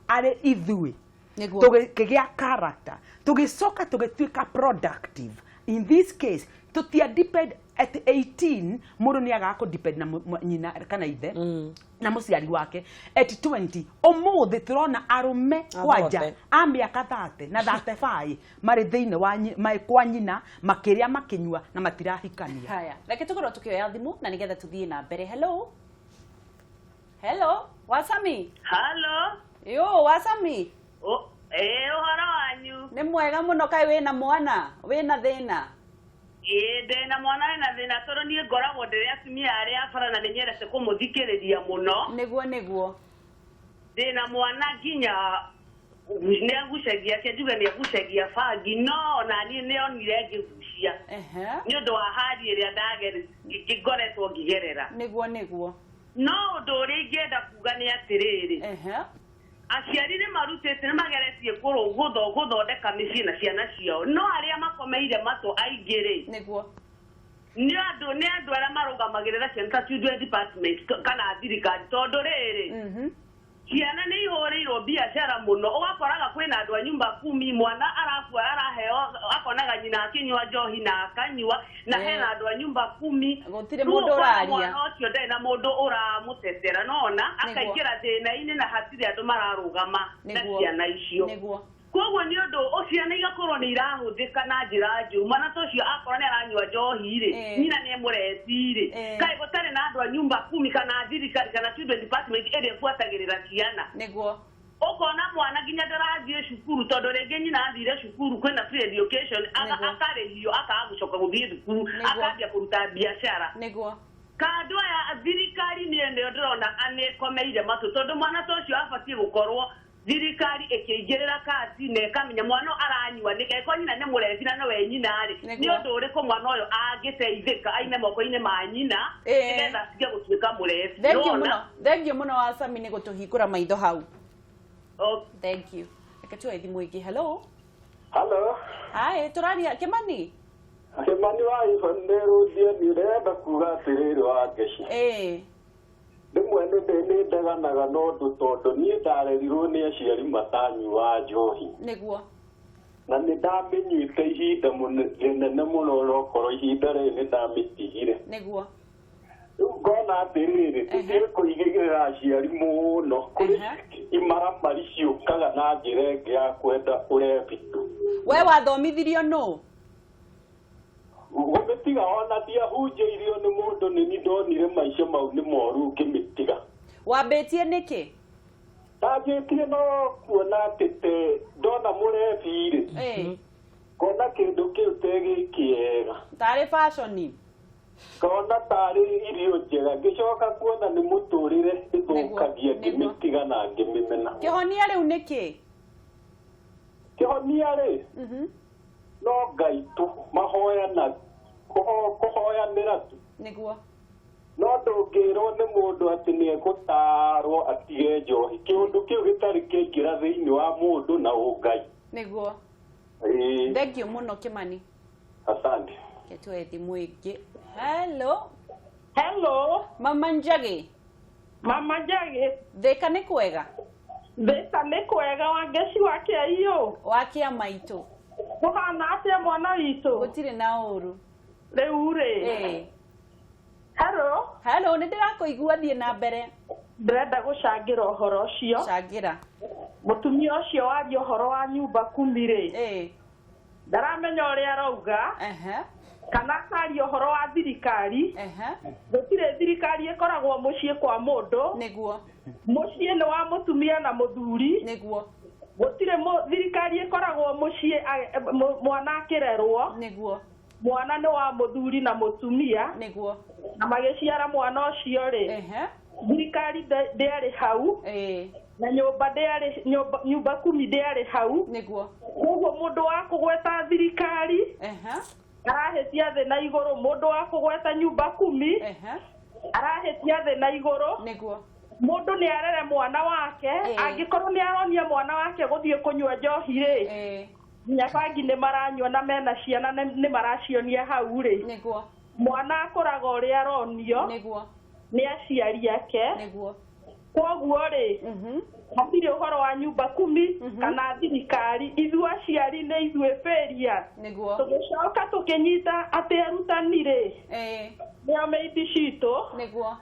Speaker 5: arĩ ithuĩ tũgĩkĩgĩa character, tũgĩcoka tũgĩtuĩka productive? In this case tũtia depend at 18, mũndũ nĩ agaga kũ depend na nyina kana ithe na mũciari wake at 20. Ũmũthĩ tũrona arũme kwanja
Speaker 4: Athote.
Speaker 5: a mĩaka 30 na 35 marĩ thĩinĩ wa marĩ kwa nyina makĩrĩa, makĩnyua na matirahikania.
Speaker 1: Haya, reke tũkorwo tũkĩoya thimũ na nĩgetha tũthiĩ na mbere. Hello, hello, Wasami.
Speaker 6: Halo.
Speaker 1: Yo, Wasami.
Speaker 6: Ũhoro wanyu?
Speaker 1: Nĩ mwega mũno kaĩ wĩna mwana wĩna thĩna?
Speaker 6: Ĩĩ, ndĩna mwana wĩna thĩna tondũ niĩ ngoragwo ndĩrĩ atumia arĩa a bara na nĩ nyendete kũmũthikĩrĩria mũno.
Speaker 1: Nĩguo nĩguo.
Speaker 6: Ndĩna mwana nginya nĩ agucagia, ke njuge nĩ agucagia bangi, no ona niĩ nĩ onire ngĩgucia nĩ ũndũ wa hali ĩrĩa ngoretwo ngĩgerera.
Speaker 1: Nĩguo nĩguo.
Speaker 6: No ũndũ ũrĩa ingĩenda kuga nĩ atĩrĩrĩ, aciari nĩ marutĩte, nĩ mageretie gũthondeka mĩciĩ na ciana ciao, no arĩa makomeire matũ aingĩ rĩ,
Speaker 1: nĩguo,
Speaker 6: nĩ andũ arĩa marũgamagĩrĩra ciana ta children department kana thirikari, tondũ rĩrĩ ciana nĩ ihũrĩirwo biacara mũno. Ũgakoraga kwĩna andũ a nyumba kumi, mwana arakua araheo, akonaga nyina akĩnyua njohi na akanyua, na hena andũ a nyumba kumi,
Speaker 1: gũtirĩ mũndũ ũraria.
Speaker 6: Mwana ũcio ndarĩ na mũndũ ũramũtetera, nona akaingĩra thĩna-inĩ na hatirĩ andũ mararũgama na ciana icio. Koguo nĩ ũndũ ciana igakorwo nĩ irahũthĩka na njĩra njũru. Mwana ta ũcio akorwo nĩ aranyua njohi rĩ, nyina nĩ emũreti rĩ, kaĩ gũtarĩ na andũ a nyumba kumi kana thirikari kana children department ĩrĩa ĩbuatagĩrĩra ciana.
Speaker 1: Nĩguo.
Speaker 6: Ũkona mwana nginya ndarathiĩ cukuru tondũ rĩngĩ nyina athire cukuru kwĩna free education, akarĩhio akaga gũcoka gũthiĩ thukuru, akambia kũruta biacara.
Speaker 1: Nĩguo.
Speaker 6: Kandũ aya thirikari nĩ nĩyo ndĩrona nĩ ĩkomeire matũ, tondũ mwana ta ũcio abatiĩ gũkorwo thirikari ĩkĩingĩrĩra kati na ĩkamenya mwana aranyua nĩkĩ, angĩkorwo nyina nĩ mũrebi na nowe nyina rĩ, nĩ ũndũ ũrĩkũ mwana ũyũ angĩteithĩka aime moko-inĩ ma nyina nĩgetha atige gũtuĩka mũrebi.
Speaker 1: Thank you mũno, thank you mũno wa Sami nĩ gũtũhingũra maitho hau. Thank you. Reke tuoe thimũ ĩngĩ. Hello.
Speaker 7: Hello.
Speaker 1: Hi, tũraria Kĩmani.
Speaker 7: Kĩmani wa Ibanĩrũthia, ndĩrenda kuga atĩrĩrĩ wa Ngeci. Rĩmwe nĩ ndeganaga na ũndũ tondũ niĩ ndarerirwo nĩ aciari matanyuaga njohi.
Speaker 1: Nĩguo.
Speaker 7: Na nĩ ndamĩnyuĩte ihinda rĩnene mũno, onokorwo ihinda rĩrĩ nĩ ndamĩtigire.
Speaker 1: Nĩguo.
Speaker 7: Rĩu ngona atĩrĩrĩ, tũtige kũigĩrĩra aciari mũno, kũrĩ imaramari ciũkaga na njĩra ĩngĩ ya kwenda ũrebi tu.
Speaker 1: We wathomithirio nũ?
Speaker 7: Gũmĩtiga ona ndiahunjĩirio nĩ mũndũ, nĩ niĩ ndonire maica mau nĩ moru ngĩmĩtiga.
Speaker 1: Wambĩtie nĩkĩ?
Speaker 7: Ndanjĩtie no kuona atĩ te ndona mũrebi rĩ, ngona kĩndũ kĩu te gĩkĩega.
Speaker 1: Tarĩ fashion.
Speaker 7: Ngona tarĩ irio njega, ngĩcoka kuona nĩ mũtũrĩre ĩthũkagia, ngĩmĩtiga na ngĩmĩmena.
Speaker 1: Kĩhonia rĩu nĩkĩ?
Speaker 7: Kĩhonia rĩ, no Ngai tu, mahoya na kũhoyanĩra tu.
Speaker 1: Nĩguo.
Speaker 7: No ndũngĩrwo nĩ mũndũ atĩ nĩ egũtarwo atige njohi, kĩũndũ kĩu gĩtarĩ kĩaingĩra thĩinĩ wa mũndũ na ũngai.
Speaker 1: Nĩguo. Thank you mũno Kĩmani.
Speaker 7: Asante.
Speaker 1: Tuoe thimũ ĩngĩ. Hello.
Speaker 8: Hello.
Speaker 1: Mama Njagi.
Speaker 8: Mama Njagi.
Speaker 1: Thĩka nĩ kwega?
Speaker 8: Thĩka nĩ kwega, wa Ngeci wa kĩaiyũ.
Speaker 1: Wa kĩa maitũ.
Speaker 8: Kũhana atĩa mwana witũ?
Speaker 1: Gũtirĩ na ũru.
Speaker 8: Rĩu rĩ. Hello.
Speaker 1: Hello, nĩ ndĩrakũigua, thiĩ na mbere.
Speaker 8: Ndĩrenda gũcangĩra ũhoro ũcio.
Speaker 1: Cangĩra.
Speaker 8: Mũtumia ũcio waria ũhoro wa nyumba kumi rĩ. Ndaramenya ũrĩa arauga. Kana akaria ũhoro wa thirikari. Gũtirĩ thirikari ĩkoragwo mũciĩ kwa mũndũ.
Speaker 1: Nĩguo.
Speaker 8: Mũciĩ nĩ wa mũtumia na mũthuri.
Speaker 1: Nĩguo.
Speaker 8: Gũtirĩ thirikari ĩkoragwo mũciĩ mwana akĩrerwo.
Speaker 1: Nĩguo.
Speaker 8: Mwana nĩ wa mũthuri na mũtumia.
Speaker 1: Nĩguo.
Speaker 8: Na magĩciara mwana ũcio rĩ, thirikari ndĩarĩ hau. Na nyũmba ndĩarĩ, nyumba kumi ndĩarĩ hau.
Speaker 1: Nĩguo.
Speaker 8: Koguo mũndũ wa kũgweta thirikari arahĩtia thĩ na igũrũ, mũndũ wa kũgweta nyumba kumi arahĩtia thĩ na igũrũ.
Speaker 1: Nĩguo.
Speaker 8: Mũndũ nĩ arere mwana wake, angĩkorwo nĩ aronia mwana wake gũthiĩ kũnyua njohi rĩ, nginya bangi nĩ maranyua na mena ciana nĩ maracionia hau rĩ.
Speaker 1: Nĩguo.
Speaker 8: Mwana akũraga ũrĩa aronio.
Speaker 1: Nĩguo.
Speaker 8: Nĩ aciari ake.
Speaker 1: Nĩguo.
Speaker 8: Koguo rĩ, hatirĩ ũhoro wa nyumba kumi kana thirikari, ithuĩ aciari nĩ ithuĩ failure.
Speaker 1: Nĩguo.
Speaker 8: Tũgĩcoka tũkĩnyita atĩ arutani rĩ, nĩo meiti citũ.
Speaker 1: Nĩguo.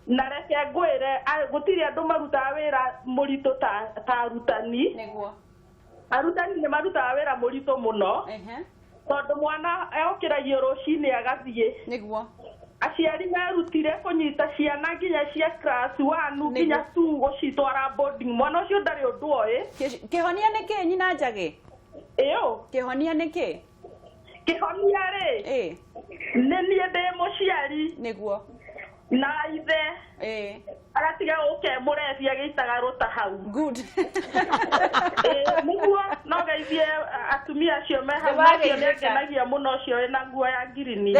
Speaker 8: Na reke ngwĩre, gũtirĩ andũ marutaga wĩra mũritũ ta arutani.
Speaker 1: Nĩguo.
Speaker 8: Arutani nĩ marutaga wĩra mũritũ mũno. Tondũ mwana okĩragio rũcinĩ agathiĩ.
Speaker 1: Nĩguo.
Speaker 8: Aciari merutire kũnyita ciana nginya cia class 1 nginya 2 gũcitwara boarding. Mwana ũcio ndarĩ ũndũ oĩ.
Speaker 1: Kĩhonia nĩ kĩ nyina Njagi?
Speaker 8: Ĩyo.
Speaker 1: Kĩhonia nĩ kĩ?
Speaker 8: Kĩhonia rĩ. Nĩ niĩ ndĩ mũciari.
Speaker 1: Nĩguo.
Speaker 8: Na ithe. Agatiga gũke mũrebi agĩitaga rũta hau.
Speaker 1: Good.
Speaker 8: Nĩguo no geithie atumia acio me hau nacio nĩangenagia mũno ũcio wĩna nguo ya ngirini.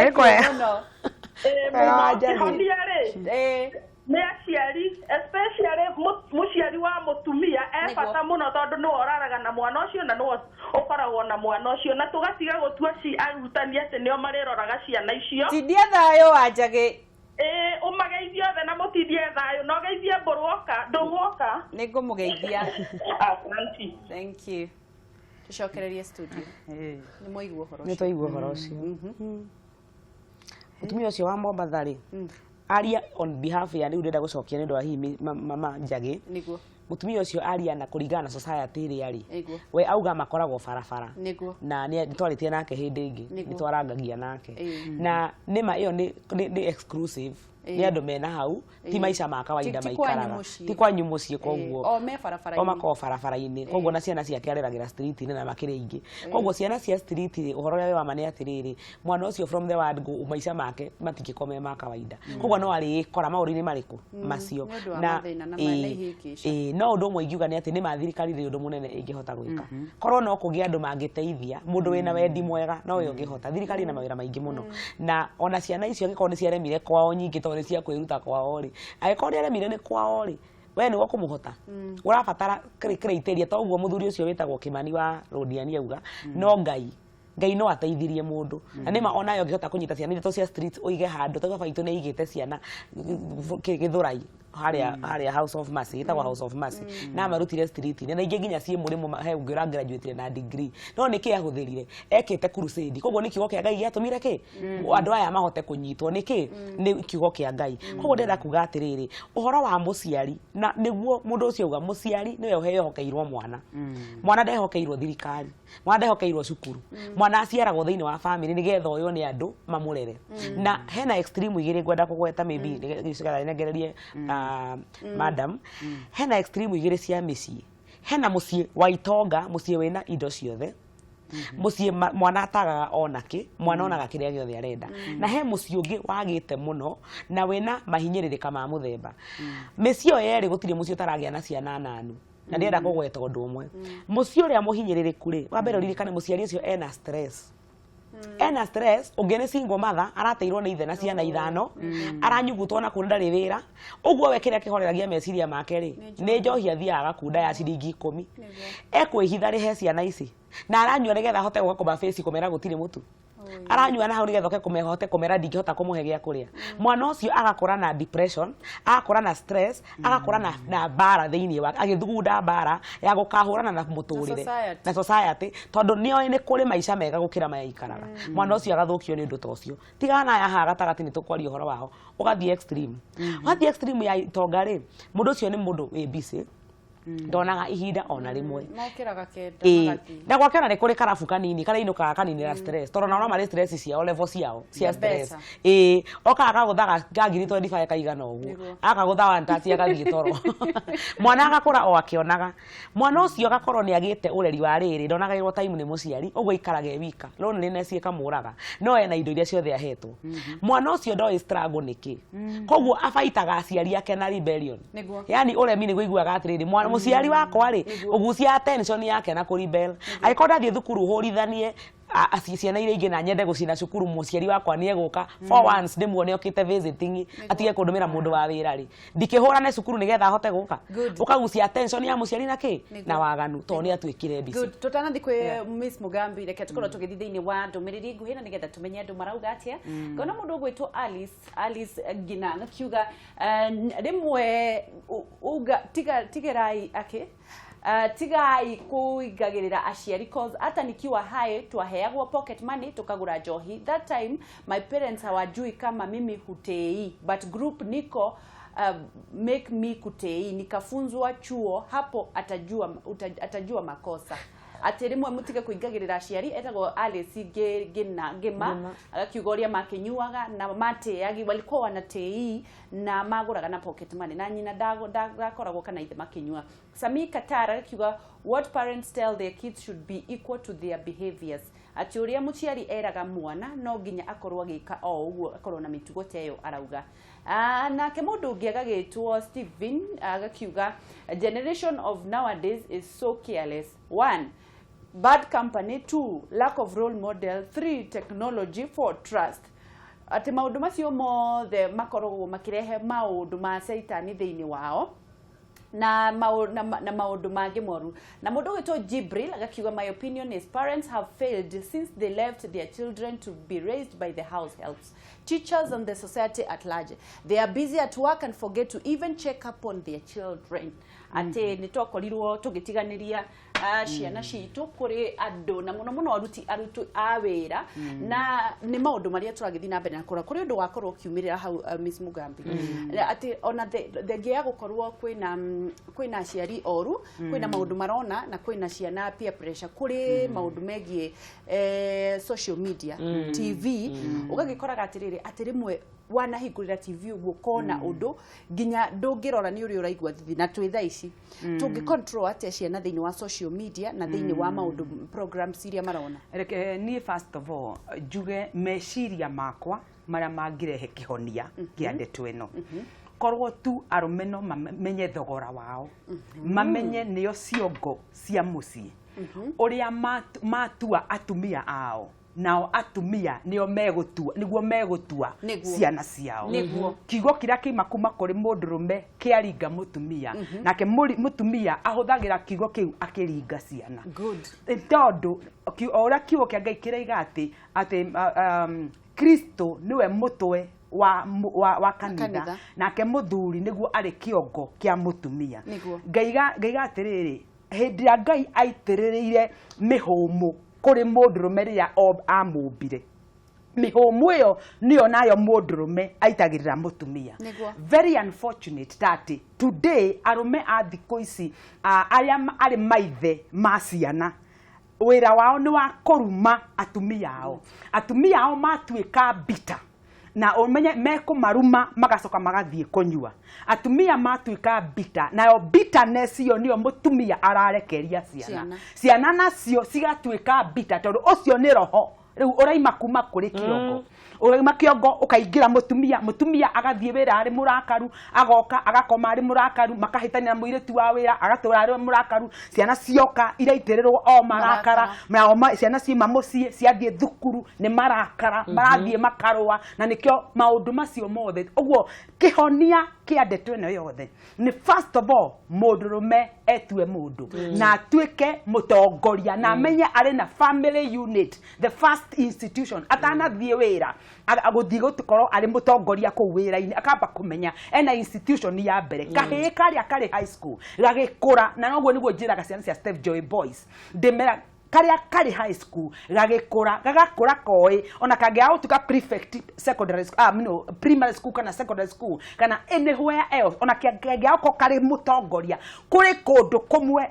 Speaker 8: Kĩhonia rĩ. Nĩ aciari especially mũciari wa mũtumia e bata mũno tondũ nĩwe ũraraga na mwana ũcio na nĩwe ũkoragwo na mwana ũcio na tũgatiga gũtua arutani atĩ nĩo marĩroraga ciana icio.
Speaker 1: Tindia thayũ wa Njagĩ.
Speaker 8: Ũmageithie othe na mũtindie thayũ na ũgeithie Mbũrũoka Ndũng'ũoka.
Speaker 1: Nĩngũmũgeithia.
Speaker 8: Asante.
Speaker 1: Thank you. Tũcokererie studio. Nĩ mwaigua ũhoro ũcio.
Speaker 4: Nĩ twaigua ũhoro ũcio. Mũtumia ũcio wa Mombatha rĩ, aria on behalf ya rĩu ndĩrenda gũcokia nĩ ũndũ wa hihi mama Njagĩ.
Speaker 1: Nĩguo.
Speaker 4: Mũtumia ũcio aria na kũringana na society ĩrĩa rĩ, we auga makoragwo barabara.
Speaker 1: Nĩguo.
Speaker 4: Na nĩ twarĩtie nake hĩndĩ ĩngĩ, nĩ twarangagia nake. Na nĩma ĩyo nĩ exclusive. Nĩ andũ mena hau, ti maica ma kawaida maikaraga. Ti kwanyu mũciĩ koguo.
Speaker 1: O me barabara-inĩ.
Speaker 4: O makoragwo barabara-inĩ. Koguo na ciana ciake areragĩra street-inĩ na makĩrĩ aingĩ. Koguo ciana cia street rĩ, ũhoro ũrĩa wĩ wa ma nĩ atĩrĩrĩ, mwana ũcio from the word go maica make matingĩkorwo me ma kawaida. Koguo no arĩkora maũndũ-inĩ marĩkũ macio.
Speaker 1: Na
Speaker 4: no ũndũ ũmwe ingiuga nĩ atĩ nĩ ma thirikari rĩ ũndũ mũnene ĩngĩhota gwĩka. Korwo no kũgĩa andũ mangĩteithia, mũndũ wĩna wendi mwega no we ũngĩhota. Thirikari ĩna mawĩra maingĩ mũno. Na ona ciana icio angĩkorwo nĩ ciaremire kwao nyingĩ tondũ nĩ cia kwĩruta kwao rĩ, angĩkorwo nĩ aremire nĩ kwao rĩ, we nĩwe ũkũmũhota. Ũrabatara criteria ta ũguo mũthuri ũcio wĩtagwo Kĩmani wa Rũdiani auga, no Ngai Ngai no ateithirie mũndũ. Na nĩma onayo ũngĩhota kũnyita ciana ithatũ cia street ũige handũ ta baba itũ nĩ aigĩte ciana Gĩthũrai harĩa House of Mercy, ĩtagwo House of Mercy, na amarutire street-inĩ na ingĩ nginya ciĩ mũrĩmo he ũngĩ ũra graduate na degree. No nĩkĩ ahũthĩrire? Ekĩte crusade. Koguo nĩ kiugo kĩa Ngai gĩatũmire kĩ? Andũ aya mahote kũnyitwo nĩkĩ? Nĩ kiugo kĩa Ngai. Koguo ndĩrenda kuga atĩrĩrĩ, ũhoro wa mũciari na nĩguo mũndũ ũcio auga mũciari nĩwe ũhehokeirwo mwana. Mwana ndehokeirwo thirikari, mwana ndehokeirwo cukuru, mwana aciaragwo thĩinĩ wa family nĩgetha oywo nĩ andũ mamũrere. Na hena extreme igĩrĩ ngwenda kũgweta maybe nĩgetha madam, hena extreme igĩrĩ cia mĩciĩ. Hena mũciĩ wa itonga, mũciĩ wĩna indo ciothe, mũciĩ mwana atagaga onake, mwana onaga kĩrĩa gĩothe arenda. Na he mũciĩ ũngĩ wagĩte mũno na wĩna mahinyĩrĩrĩka ma mũthemba. Mĩciĩ ĩyo yerĩ gũtirĩ mũciĩ ũtaragĩa na ciana nanu. Na ndĩrenda kũgweta ũndũ ũmwe. Mũciĩ ũrĩa mũhinyĩrĩrĩku rĩ, wa mbere ũririkane mũciari ũcio ena stress. Ena stress, ũngĩ nĩ single mother, arateirwo nĩ ithe na ciana ithano, aranyugutwo na kũu ndarĩ wĩra. Ũguo we kĩrĩa kĩhoreragia meciria make rĩ, nĩ njohi athiaga agakunda ya ciringi 10. Ekwĩhitha rĩ he ciana ici. Na aranyua nĩgetha ahote gũka kũmabaci kũmera gũtirĩ mũtu. Aranyua na hau nĩgetha oke kũmehote kũmera ndingĩhota kũmũhe gĩa kũrĩa. Mwana ũcio agakũra na depression, agakũra na stress, agakũra na mbara thĩinĩ wake, agĩthugunda mbara ya gũkahũrana na mũtũrĩre na society, tondũ nĩoĩ nĩ kũrĩ maica mega gũkĩra maya aikaraga. Mwana ũcio agathũkio nĩ ũndũ ta ũcio. Tigana na aya haha gatagatĩ nĩ tũkwaria ũhoro wao, ũgathiĩ extreme. Wathiĩ extreme ya itonga rĩ, mũndũ ũcio nĩ mũndũ wĩ busy, ndonaga ihinda ona rĩmwe.
Speaker 1: Mokĩraga kenda magathiĩ.
Speaker 4: Na gwake ona nĩ kũrĩ karabu kanini karĩa inũkaga kaninĩra stress, tondũ nao no marĩ stress ciao, level ciao cia stress. Okaga kagũthaga ka ngiri 25 kaigana ũguo, akagũtha one touch agathiĩ toro. Mwana agakũra o akĩonaga. Mwana ũcio agakorwo nĩ agĩte ũreri wa rĩrĩ, ndonagĩrwo time nĩ mũciari, ũguo aikaraga e wika, loneliness ĩkamũraga, no ena indo iria ciothe ahetwo. Mwana ũcio ndoĩ struggle nĩkĩ. Koguo abaitaga aciari ake na rebellion. Yani ũremi nĩguo iguaga atĩrĩrĩ, mwana mũciari wakwa rĩ, ũgucia attention yake na kũrebel. Angĩkorwo ndathiĩ thukuru hũrithanie ciana iria ingĩ na nyende gũcina cukuru, mũciari wakwa nĩ egũka for once ndĩmuone okĩte visiting, atige kũndũmĩra mũndũ wa wĩra rĩ, ndikĩhũrane cukuru nĩgetha ahote gũka. Ũkagucia attention ya mũciari na kĩ? Na waganu, tondũ nĩ atuĩkire busy.
Speaker 1: Good. Tũtanathiĩ kwĩ Miss Mugambi, reke tũkorwo tũgĩthiĩ thĩinĩ wa ndũmĩrĩri nguhĩ na nĩgetha tũmenye andũ marauga atĩa. Ngona mũndũ ũgwĩtwo Alice Ngina akiuga rĩmwe uga tigerai ake tigai kuigagirira aciari, cause hata nikiwa high twaheagwo pocket money tukagura njohi. That time my parents hawajui kama mimi hutei, but group niko make me kutei, nikafunzwa chuo hapo atajua makosa. Atĩ rĩmwe mũtige kũingagĩrĩra aciari. Etagwo Alice Ngina Ngima, agakiuga ũrĩa makĩnyuaga na matĩagi, walikuwa wanatĩi na magũraga na pocket money, na nyina ndakoragwo kana ithe makĩnyua. Sami Katara akiuga, "What parents tell their kids should be equal to their behaviors," atĩ ũrĩa mũciari eraga mwana no nginya akorwo agĩka o ũguo, akorwo na mĩtugo ta ĩyo arauga. Nake mũndũ ũngĩ agagĩtwo Stephen agakiuga, "Generation of nowadays is so careless. One, bad company; two, lack of role model; three, technology; four, trust," atĩ maũndũ macio mothe makoragwo makĩrehe maũndũ ma caitani thĩinĩ wao na maũndũ mangĩ moru. Na mũndũ ũgwĩtwo Jibril agakiuga, "My opinion is parents have failed since they left their children to be raised by the house helps, teachers and the society at large. They are busy at work and forget to even check up on their children," atĩ nĩ twakorirwo tũgĩtiganĩria ciana citũ kũrĩ andũ, na mũno mũno aruti a wĩra, na nĩ maũndũ marĩa tũragĩthiĩ na mbere na kũrora. Kũrĩ ũndũ wakorwo ũkiumĩrĩra hau, Miss Mugambi, atĩ ona thengia ya gũkorwo kwĩna aciari oru, kwĩna maũndũ marona na kwĩna ciana peer pressure, kũrĩ maũndũ megiĩ social media, TV. Ũgagĩkoraga atĩrĩrĩ, atĩ rĩmwe wanahingũrĩra TV ũguo ũkona ũndũ nginya ndũngĩrora nĩ ũrĩa ũraigua thithi. Na twĩ thaa ici tũngĩ control atĩa ciana thĩinĩ wa social media na thĩinĩ wa maũndũ programs iria marona?
Speaker 5: Reke niĩ first of all njuge meciria makwa marĩa mangĩrehe kĩhonia kĩa ndeto ĩno. Korwo tu arũme no mamenye thogora wao, mamenye nĩo ciongo cia mũciĩ, ũrĩa matua atumia ao, nao atumia nĩo megũtua, nĩguo megũtua ciana ciao. Kiugo kĩrĩa kĩima kuma kũrĩ mũndũrũme kĩaringa mũtumia, nake mũtumia ahũthagĩra kiugo kĩu akĩringa ciana. Tondũ o ũrĩa kiugo kĩa Ngai kĩraiga atĩ Kristo nĩwe mũtwe wa kanitha,
Speaker 1: Kanitha.
Speaker 5: Nake mũthuri nĩguo arĩ kĩongo kĩa mũtumia. Ngaiga atĩrĩrĩ, hĩndĩ ĩrĩa Ngai aitĩrĩrĩire mĩhũmũ kũrĩ mũndũrũme rĩrĩa amũmbire, mĩhũmũ ĩyo nĩyo nayo mũndũrũme aitagĩrĩra mũtumia. Very unfortunate that today arũme a thikũ ici, arĩa arĩ maithe ma ciana, wĩra wao nĩ wa kũruma atumia ao. Atumia ao matuĩka bitter na ũmenye mekũmaruma, magacoka magathiĩ kũnyua. Atumia matuĩka bitter, nayo bitterness ĩyo nĩyo mũtumia ararekeria ciana.
Speaker 1: Ciana.
Speaker 5: Ciana nacio cigatuĩka bitter, tondũ ũcio nĩ roho rĩu ũraima kuma kũrĩ kĩongo, ũraima kĩongo ũkaingĩra mũtumia. Mũtumia agathiĩ wĩra arĩ mũrakaru, agoka agakoma arĩ mũrakaru, makahĩtania na mũirĩtu wa wĩra, agatũra arĩ mũrakaru. Ciana cioka iraitĩrĩrwo o marakara. Nao ciana ciuma mũciĩ ciathiĩ thukuru nĩ marakara, marathiĩ makarũa, na nĩkĩo maũndũ macio mothe. Ũguo kĩhonia kĩa ndeto ĩno yothe nĩ first of all mũndũrũme etue mũndũ na atuĩke mũtongoria na amenye arĩ na family unit, the first institution, atanathiĩ wĩra gũthiĩ gũkorwo arĩ mũtongoria kũu wĩra-inĩ, akamba kũmenya ena institution ya mbere. Kahĩĩ karĩa karĩ high school gagĩkũra, na noguo nĩguo njĩraga ciana cia Steph Joy Boys, ndĩmera karĩa karĩ high school gagĩkũra, gagakũra koĩ ona kangĩaga gũtuĩka prefect secondary school, no, primary school kana secondary school kana anywhere else, ona kangĩaga gũkorwo karĩ mũtongoria, kũrĩ kũndũ kũmwe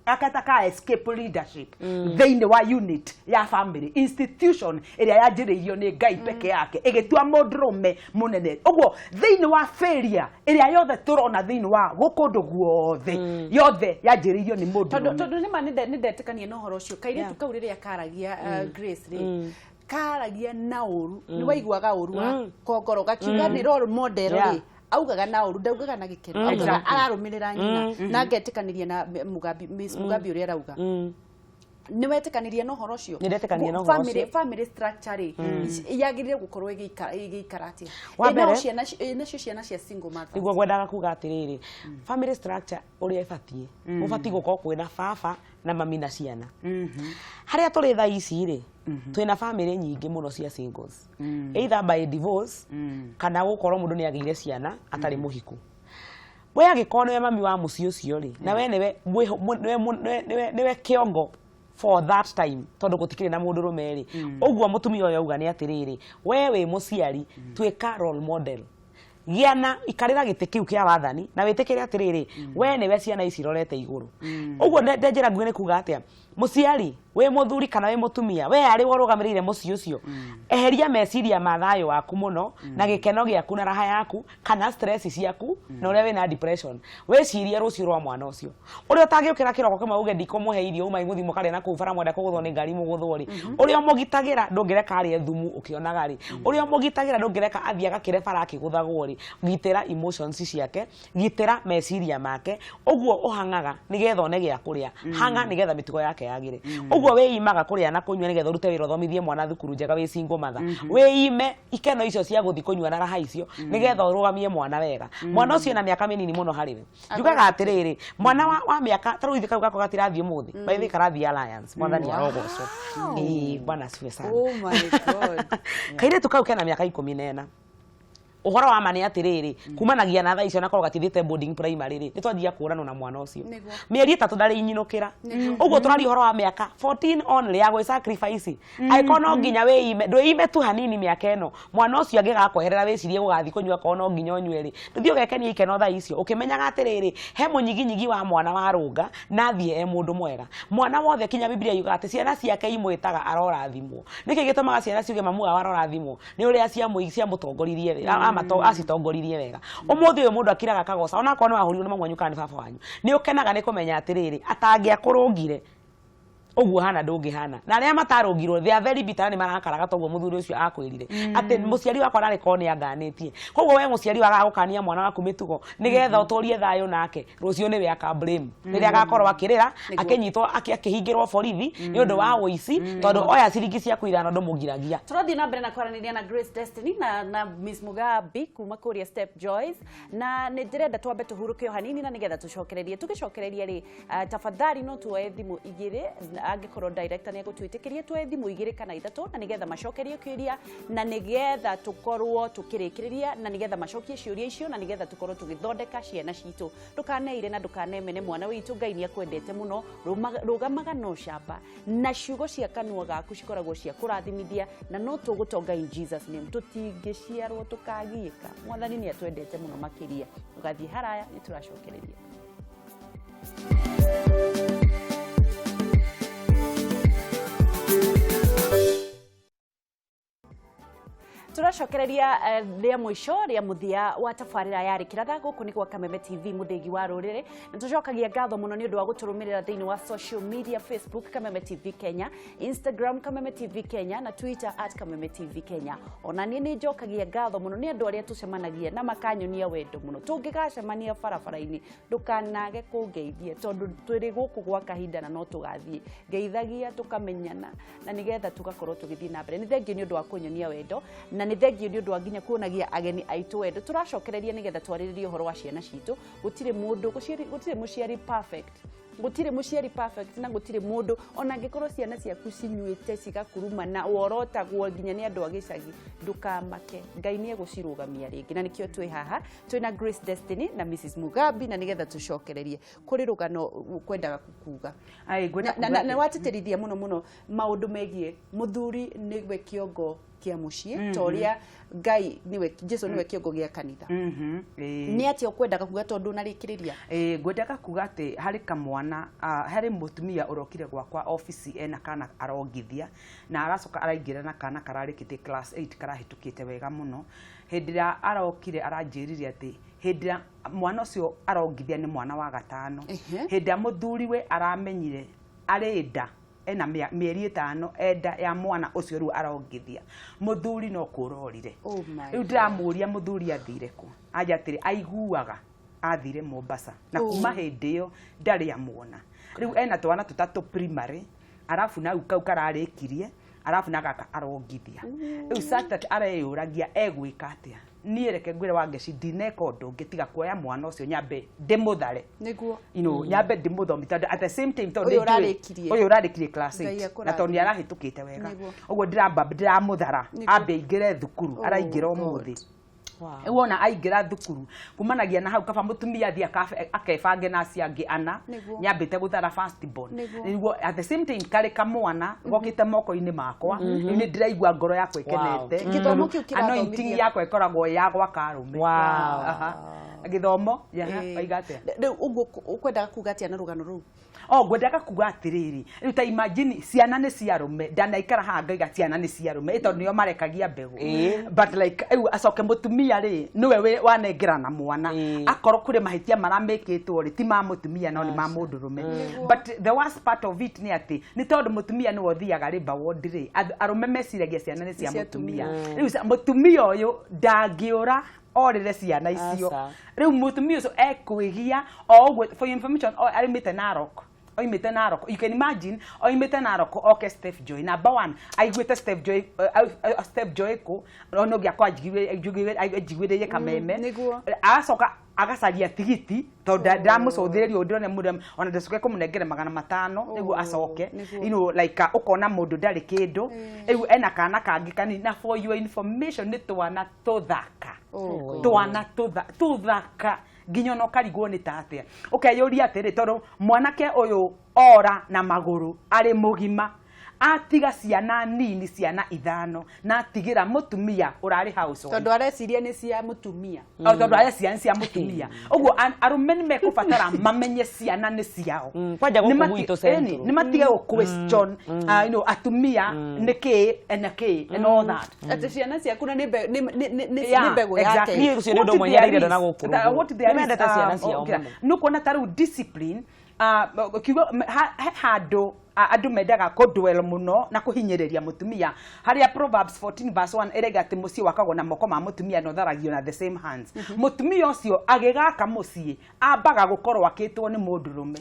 Speaker 5: gataka escape leadership thĩinĩ wa unit ya family institution ĩrĩa yanjĩrĩirio nĩ Ngai peke yake, ĩgĩtua mũndũrũme mũnene. Ũguo thĩinĩ wa failure ĩrĩa yothe tũrona thĩinĩ wa gũkũndũ guothe, yothe yanjĩrĩirio nĩ
Speaker 1: tondũ
Speaker 5: mũndũrũme.
Speaker 1: Tondũ nĩma nĩ ndetĩkania na ũhoro ũcio. Kairĩtu kau rĩrĩa karagia, Grace rĩ, karagia na ũru, nĩ waiguaga ũru wa kongoro gakiuga nĩ role model rĩ, augaga na ũru, ndaugaga na gĩkeno, augaga ararũmĩrĩra nyina. Na ngetĩkanĩria na Mugambi, Miss Mugambi, ũrĩa arauga. Nĩ wetĩkanĩria na ũhoro ũcio?
Speaker 4: Nĩ ndetĩkania na ũhoro
Speaker 1: Family
Speaker 4: ũcio.
Speaker 1: Family structure rĩ, yagĩrĩire gũkorwo ĩgĩikara atĩa?
Speaker 4: Wa
Speaker 1: Ĩ nao
Speaker 4: mbere-
Speaker 1: ciana nacio ciana cia single mothers?
Speaker 4: Niguo ngwendaga kuga atiriri, family structure ũrĩa ĩbatiĩ, gũbatiĩ gũkorwo kwĩna baba na mami na ciana. Harĩa tũrĩ thaa ici rĩ, twĩna family nyingĩ mũno cia singles, either by divorce kana gũkorwo mũndũ nĩ agĩire ciana atarĩ mũhiku. We angĩkorwo nĩwe mami wa mũciĩ ũcio rĩ, na we nĩwe nĩwe kĩongo for that time, tondũ gũtikĩrĩ na mũndũrũme rĩ, ũguo mũtumia ũyũ auga nĩ atĩrĩrĩ, we wĩ mũciari, tuĩka role model. Gĩa na ikarĩra gĩtĩ kĩu kĩa wathani na wĩtĩkĩre atĩrĩrĩ, we nĩwe ciana ici irorete igũrũ. Ũguo njĩra nguhĩ nĩ kuga atĩa, mũciari wĩ mũthuri kana wĩ mũtumia, we arĩ we ũrũgamĩrĩire mũciĩ ũcio, eheria meciria ma thayũ waku mũno na gĩkeno gĩaku na raha yaku kana stress ciaku na ũrĩa wĩna depression, wĩcirie rũciũ rwa mwana ũcio. Ũrĩa ũtangĩũkĩra kĩroko kĩmwe uge ndikũmũhe irio, uma igũthiĩ mũkarĩa na kũu bara, mwenda kũgũthwo nĩ ngari mũgũthwo rĩ. Ũrĩa ũmũgitagĩra ndũngĩreka arĩe thumu ũkĩonaga rĩ. Ũrĩa ũmũgitagĩra ndũngĩreka athiĩ agakĩre bara akĩgũthagwo rĩ. Gitĩra emotions ciake, gitĩra meciria make, ũguo ũhang'aga nĩgetha one gĩa kũrĩa, hang'a nĩgetha mĩtugo yake yagĩre. Ũguo wĩimaga kũrĩa na kũnyua nĩgetha ũrute wĩra ũthomithie mwana thukuru njega wĩ single mother, wĩime ikeno icio cia gũthiĩ kũnyua na raha icio nĩgetha ũrũgamie mwana wega. Mwana ũcio ena mĩaka mĩnini mũno harĩ we. Njugaga atĩrĩrĩ, mwana wa mĩaka ta rĩu ithe kau gakwa gatirathiĩ ũmũthĩ, by the way karathiĩ Alliance, Mwathani arogocwo. Ĩĩ, Bwana asifiwe sana.
Speaker 1: Oh my God.
Speaker 4: Kairĩtu kau kena mĩaka 14. Ũhoro wa ma nĩ atĩrĩrĩ, kumanagia na thaa icio na korwo gatithĩte boarding primary rĩ, nĩ twanjia kũranwo na mwana ũcio. Mĩeri 3 ndarĩ inyinũkĩra. Ũguo tũraria ũhoro wa mĩaka 14 only ya gwĩ sacrifice. Angĩkorwo no nginya wĩime, ndwĩime tu hanini mĩaka ĩno, mwana ũcio angĩgakweherera wĩcirie gũgathiĩ kũnyua korwo no nginya ũnyue rĩ, ndũthiĩ ũgekenie ikeno thaa icio ũkĩmenyaga atĩrĩrĩ, he mũnyiginyigi wa mwana warũnga na athiĩ e mũndũ mwega. Mwana wothe kinya Biblia yugaga atĩ ciana ciake imwĩtaga arorathimwo. Nĩkĩ gĩtũmaga ciana ciuge mamu wao arorathimwo? Nĩ ũrĩa ciamũtongoririe acitongoririe wega. Ũmũthĩ ũyũ mũndũ akiraga akagoca, onakorwo nĩ wahũrirwo nĩ mamu wanyu kana nĩ baba wanyu, nĩ ũkenaga nĩ kũmenya atĩrĩrĩ, atangĩakũrũngire ũguo hana ndũngĩhana. Na arĩa matarũngirwo they are very bitter, nĩ marakaraga toguo mũthuri ũcio akwĩrire atĩ mũciari wakwa ndarĩ korwo nĩ anganĩtie. Koguo we mũciari wagaga gũkania mwana waku mĩtugo nĩgetha ũtũrie thayũ nake, rũciũ nĩwe aka blame rĩrĩa agakorwo akĩrĩra, akĩnyitwo, akĩhingĩrwo borithi nĩ ũndũ wa ũici, tondũ oya ciringi ciaku 5 ndũmũgiragia.
Speaker 1: Tũrathiĩ na mbere na kwaranĩria na Grace Destiny na Miss Mugambi kuma kũrĩa Step Joyce, na nĩ ndĩrenda twambe tũhurũke o hanini na nĩgetha tũcokererie. Tũgĩcokereria rĩ, tafadhali no tuoe thimũ 2, angĩkorwo director nĩ egũtwĩtĩkĩria tuoe thimũ 2 kana 3, na nĩgetha macokerie kĩũria, na nĩgetha tũkorwo tũkĩrĩkĩrĩria, na nĩgetha macokie ciũria icio, na nĩgetha tũkorwo tũgĩthondeka ciana citũ. Ndũkaneire na ndũkanemene mwana witũ, Ngai nĩ akwendete mũno. Rũgamaga na ũcamba, na ciugo cia kanua gaku cikoragwo cia kũrathimithia, na no tũgũtonga in Jesus name. Tũtingĩciarwo tũkagiĩka, Mwathani nĩ atwendete mũno makĩria. Ũgathiĩ haraya, nĩ tũracokereria. Tũracokereria rĩa mũico rĩa mũthia wa tabarĩra ya Rĩkĩratha. Gũkũ nĩ gwa Kameme TV, mũthĩgi wa rũrĩrĩ, na tũcokagia ngatho mũno nĩ ũndũ wa gũtũrũmĩrĩra thĩinĩ wa social media, Facebook Kameme TV Kenya, Instagram Kameme TV Kenya na Twitter at Kameme TV Kenya. Ona niĩ nĩ njokagia ngatho mũno nĩ andũ arĩa tũcemanagia na makanyonia wendo mũno. Tũngĩgacemania barabara-inĩ, ndũkanage kũngeithia, tondũ tũrĩ gũkũ gwa kahinda na no tũgathiĩ. Ngeithagia tũkamenyana na nĩgetha tũgakorwo tũgĩthiĩ na mbere. Nĩ thengio nĩ ũndũ wa kũnyonia wendo, na nĩ thengio nĩ ũndũ wa nginya kuonagia ageni aitũ wendo. Tũracokereria nĩgetha twarĩrĩrie ũhoro wa ciana citũ. Gũtirĩ mũndũ, gũtirĩ mũciari perfect. Gũtirĩ mũciari perfect, na gũtirĩ mũndũ, ona angĩkorwo ciana ciaku cinyuĩte cigakuruma na worotagwo nginya nĩ andũ a gĩcagi, ndũkamake, Ngai nĩ egũcirũgamia rĩngĩ. Na nĩkĩo twĩ haha twĩna Grace Destiny na Mrs Mugambi, na nĩgetha tũcokererie kũrĩ rũgano kwendaga kuga.
Speaker 5: Ai, ngwenda
Speaker 1: Na, na,
Speaker 5: kuga
Speaker 1: na
Speaker 5: atĩ-
Speaker 1: watĩtĩrithia mũno mũno maũndũ megiĩ mũthuri nĩwe kĩongo kĩa mũciĩ, ta ũrĩa Ngai nĩwe, Jesu nĩwe kĩongo gĩa kanitha. Nĩ atĩa ũkwendaga kuga tondũ ũnarĩkĩrĩria?
Speaker 5: Ĩĩ, ngwendaga kuga atĩ harĩ kamwana, harĩ mũtumia ũrokire gwakwa obici ena kana arongithia, na aracoka araingĩra na kana kararĩkĩtie class 8 karahĩtũkĩte wega mũno. Hĩndĩ ĩrĩa arokire aranjĩrire atĩ hĩndĩ ĩrĩa mwana ũcio arongithia nĩ mwana wa gatano, hĩndĩ ĩrĩa mũthuriwe aramenyire arĩ nda ena mĩeri 5 enda ya mwana ũcio rĩu arongithia, mũthuri no kũrorire.
Speaker 1: Oh my
Speaker 5: Rĩu ndĩramũria mũthuri athire kũ, anja atĩrĩ aiguaga athire Mombasa, na kuma hĩndĩ ĩyo ndarĩ amuona. Rĩu ena twana tũtatũ primary, arabu na kau kararĩkirie, arabu na gaka arongithia. Rĩu Saturday areyũragia egwĩka atĩa. Niĩ reke ngwĩre Wangeci, ndineka ũndũ ũngĩ tiga kuoya mwana ũcio nyambe ndĩmũthare.
Speaker 1: Nĩguo.
Speaker 5: Nyambe ndĩmũthomithie, tondũ at the same time tondũ
Speaker 1: Ũyũ
Speaker 5: nĩnjũĩ
Speaker 1: ũrarĩkirie.
Speaker 5: ũyũ ũrarĩkirie class
Speaker 1: Ngai
Speaker 5: 8, na tondũ nĩ
Speaker 1: akũrathime.
Speaker 5: arahĩtũkĩte wega.
Speaker 1: Nĩguo.
Speaker 5: Ũguo ndĩramũthara,
Speaker 1: Nĩguo.
Speaker 5: ambe aingĩre thukuru,
Speaker 1: Oh,
Speaker 5: araingĩra
Speaker 1: God.
Speaker 5: ũmũthĩ. Wona aingĩra thukuru kumanagia na hau kaba mũtumia athiĩ akebange na acio angĩ ana nyambĩte gũthara first born nĩguo at the same time karĩ kamwana gokĩte moko-inĩ makwa nĩ ndĩraigua ngoro yakwa ĩkenete.
Speaker 1: Gĩthomo kĩu kĩrathomithia
Speaker 5: anointing yakwa ĩkoragwo ya gwaka arũme. Gĩthomo waiga atĩa
Speaker 1: rĩu ũguo ũkwendaga kuga atĩa na rũgano rũu?
Speaker 5: Ngwendaga kuga atĩrĩrĩ rĩu ta imagine ciana nĩ cia arũme ndanaikara haha ngaiga ciana nĩ cia arũme tondũ nĩo marekagia mbegũ but like rĩu acoke mũtumia rĩ nĩwe wanengerana mwana akorwo kũrĩ mahĩtia maramĩkĩtwo rĩ ti ma mũtumia no nĩ ma mũndũrũme but the worst part of it nĩ atĩ nĩ tondũ mũtumia nĩwe ũthiaga labour ward rĩ arũme meciragia ciana nĩ cia mũtumia rĩu mũtumia ũyũ ndangĩũra orĩre ciana icio rĩu mũtumia ũcio ekwĩgia o ũguo. For your information arĩmĩte Narok oimĩte Narok, you can imagine oimĩte Narok oke Steph Joy number 1 aiguĩte Steph Joy Steph Joy kũ no gĩakwa njiguĩrĩire kameme agacoka agacaria tigiti tondũ ndamũcũthĩrĩria ũndũ ndĩrona mũndũ ona ndacoke kũmũnengere 500 nĩguo acoke you know like ũkona mũndũ ndarĩ kĩndũ rĩu ena kana kangĩ kanini na for your information nĩ twana tũthaka twana tũthaka nginya ona ũkarigwo nĩ ta atĩa ũkeyũria atĩrĩ tondũ mwanake ũyũ ora na magũrũ arĩ mũgima atiga ciana nini ciana 5 na atigĩra mũtumia ũrarĩ housewife
Speaker 1: tondũ areciria nĩ cia mũtumia
Speaker 5: tondũ areciria nĩ cia mũtumia ũguo arũme nĩ mekũbatara mamenye ciana nĩ ciao
Speaker 4: kwanja gũkũ gwitũ central
Speaker 5: nĩ matige gũ question you know atumia nĩ kĩ na kĩ and all that
Speaker 1: atĩ ciana ciaku na nĩ mbegũ yake
Speaker 4: niĩ ũcio nĩ ũndũ ũmwe nyendeire na gũkũ
Speaker 5: nĩ mendete ciana ciao mũno nĩ ũkuona ta rĩu discipline kiugo he handũ andũ mendaga kũdwell mũno na kũhinyĩrĩria mũtumia harĩa Proverbs 14 verse 1 ĩraiga atĩ mũciĩ wakagwo na moko ma mũtumia na ũtharagio na the same hands. Mũtumia ũcio agĩgaka mũciĩ ambaga gũkorwo akĩtwo nĩ mũndũrũme.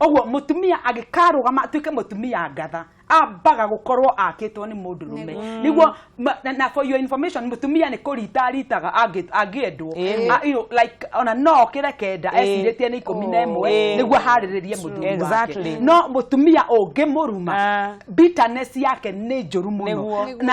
Speaker 5: Ũguo mũtumia agĩkarũgama atuĩke mũtumia ngatha ambaga gũkorwo akĩtwo nĩ mũndũrũme nĩguo na for your information mũtumia nĩ kũrita aritaga angĩendwo you know like ona no okĩre 9 ecirĩtie nĩ 11 nĩguo harĩrĩrie mũthuri wake no mũtumia ũngĩmũruma bitterness yake nĩ njũru mũno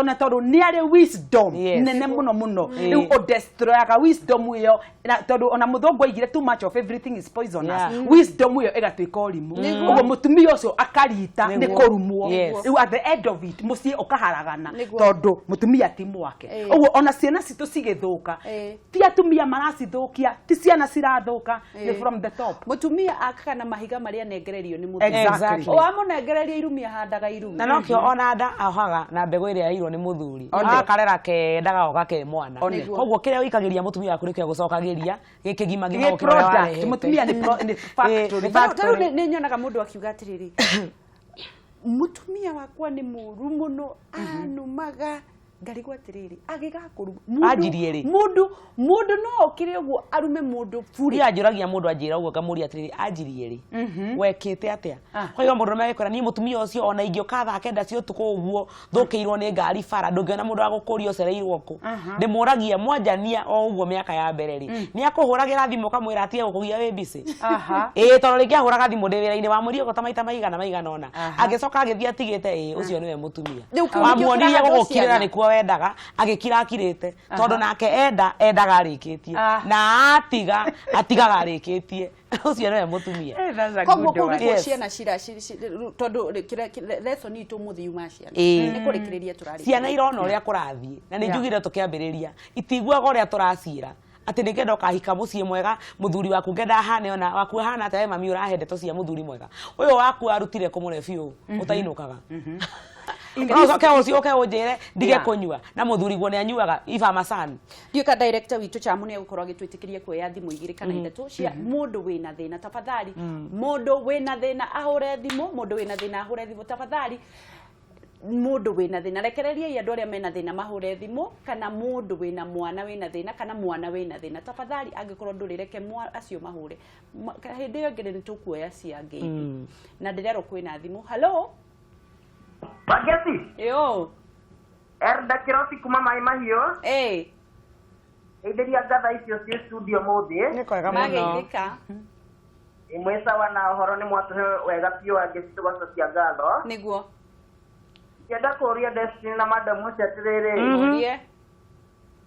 Speaker 5: na tondũ nĩ arĩ wisdom nene mũno mũno rĩu ũdestroyaga wisdom ĩyo tondũ ona mũthũngũ aigire too much of everything is poisonous wisdom ĩyo ĩgatuĩka ũrimũ ũguo mũtumia ũcio akarita nĩ kũrumwo rĩu at the end of it mũciĩ ũkaharagana tondũ mũtumia ti mwake ũguo ona ciana citũ cigĩthũka ti atumia maracithũkia ti ciana cirathũka nĩ from the top
Speaker 1: mũtumia akaga na mahiga marĩa anengererio nĩ mũthuri wamũnengereria irumi ahandaga irumi
Speaker 4: na nokĩo ona nda ahohaga na mbegũ ĩrĩa yairwo nĩ mũthuri akarera kenda gagoka ke mwana koguo kĩrĩa ũikagĩria mũtumia waku nĩkĩo agũcokagĩria gĩkĩ gima gima gũkĩra ũrĩa warehete
Speaker 5: mũtumia nĩ factory
Speaker 1: rĩu nĩ nyonaga mũndũ akiuga atĩrĩrĩ mũtumia wakwa nĩ mũru mũno anumaga ngarigwo atĩrĩrĩ agĩgakũruma
Speaker 4: anjirie rĩ
Speaker 1: mũndũ no okĩre ũguo arume mũndũ
Speaker 4: buri anjũragia mũndũ anjĩra ũguo ngamũria atĩrĩrĩ anjirie rĩ wekĩte atĩa kwa mũndũ ũrũme agĩkwĩra niĩ mũtumia ũcio ona ingĩũka thaa 9 cia ũtukũ ũguo thũkĩirwo nĩ ngari bara ndũngĩona mũndũ wa gũkũria ũcereirwo kũ ndĩmũragia mwanjania o ũguo mĩaka ya mbere rĩ nĩ akũhũragĩra thimũ ũkamwĩra atige gũkũgia wĩ busy ĩĩ tondũ rĩngĩ ahũraga thimũ ndĩ wĩra-inĩ wamwĩrire ũguo ta maita maigana ũna agĩcoka agĩthiĩ atigĩte ĩĩ ũcio nĩwe mũtumia wamuonirie gũgũkirĩra nĩkuo wendaga agĩkira akirĩte tondũ nake enda endaga arĩkĩtie na atiga atigaga arĩkĩtie ũcio nĩwe mũtumia
Speaker 1: koguo kũu nĩkuo ciana cira tondũ lesson itũ mũthĩ yuma ciana nĩ kũrĩkĩrĩria tũrarĩkĩrĩria
Speaker 4: ciana irona ũrĩa kũrathiĩ na nĩ njugire tũkĩambĩrĩria itiguaga ũrĩa tũraciĩra atĩ nĩ ngenda ũkahika mũciĩ mwega mũthuri waku ngenda ahane ona waku ahana atĩa we mami ũrahe ndeto cia mũthuri mwega ũyũ waku arutire kũmũre biũ ũtainũkaga no ũcoke ũcio ũke ũnjĩre ndige kũnyua na mũthuri guo nĩ anyuaga if I'm a son
Speaker 1: ndiũĩ ka director witũ Chamu nĩ egũkorwo agĩtwĩtĩkĩria kuoya thimũ 2 kana 3 cia mũndũ wĩna thĩna tafadhali mũndũ wĩna thĩna ahũre thimũ mũndũ wĩna thĩna ahũre thimũ tafadhali mũndũ wĩna thĩna rekereriai andũ arĩa mena thĩna mahũre thimũ kana mũndũ wĩna mwana wĩna thĩna kana mwana wĩna thĩna tafadhali angĩkorwo ndũrĩ reke acio mahũre hĩndĩ ĩyo ĩngĩ nĩ tũkuoya cia ngeithi na ndĩrerwo kwĩna thimũ hello
Speaker 9: Wangeci.
Speaker 1: Yo.
Speaker 9: Erda Kirobi kuma Mai Mahiũ.
Speaker 1: Eh.
Speaker 9: Ĩthĩria ngatha icio ciĩ studio mũthĩ.
Speaker 4: Nĩ kwega mũno.
Speaker 1: Mageithĩka.
Speaker 9: Ĩmwe sawa na ũhoro nĩ mwatũhe wega biũ Wangeci tũgacokia ngatho.
Speaker 1: Nĩguo.
Speaker 9: Ngĩenda kũũria Destiny na madam ũcio atĩrĩrĩ.
Speaker 1: Ũrie.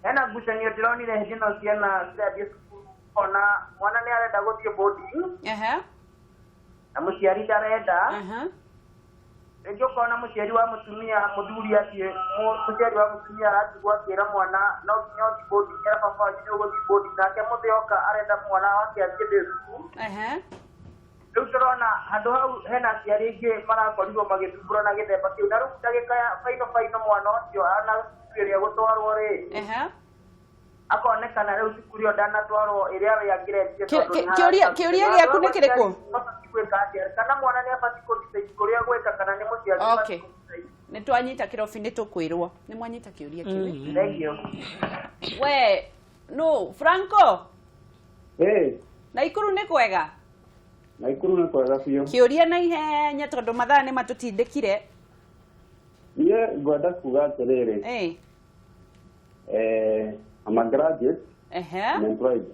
Speaker 9: Hena ngucanio ndĩronire hĩndĩ ĩno ciana cirathiĩ cukuru ona mwana nĩ arenda gũthiĩ boarding na mũciari ndarenda. Rĩngĩ ũkona mũciari wa mũtumia mũthuri athiĩ mũciari wa mũtumia aratigwo akĩra mwana no nginya ũthiĩ boarding era baba wanyu nĩ ũgũthiĩ boarding nake mũthĩ oka arenda mwana wake athiĩ day school. Rĩu tũrona handũ hau hena aciari aingĩ marakorirwo magĩthumbũra na gĩthemba kĩu na rĩu ndagĩka ya baino baino mwana ũcio ana cukuru ĩrĩa gũtwarwo rĩ akonekana rĩu cukuru ĩyo ndanatwarwo ĩrĩa we angĩrendire tondũ nĩ
Speaker 1: Kĩũria gĩaku nĩ kĩrĩkũ?
Speaker 9: Mabatiĩ gwĩka atĩa kana mwana nĩ abatiĩ kũ-decide kũrĩa gwĩka kana nĩ mũciari
Speaker 1: Okay. Nĩ twanyita kĩrobi nĩ tũkwĩrwo. Nĩ mwanyita kĩũria kĩu.
Speaker 9: Thank you.
Speaker 1: We no Franco.
Speaker 7: Eh.
Speaker 1: Naikuru nĩ kwega?
Speaker 7: Naikuru nĩ kwega biũ.
Speaker 1: Kĩũria na ihenya tondũ mathaa nĩ matũtindĩkire.
Speaker 7: Niĩ ngwenda kuga atĩrĩrĩ. I'm a graduate. I'm employed.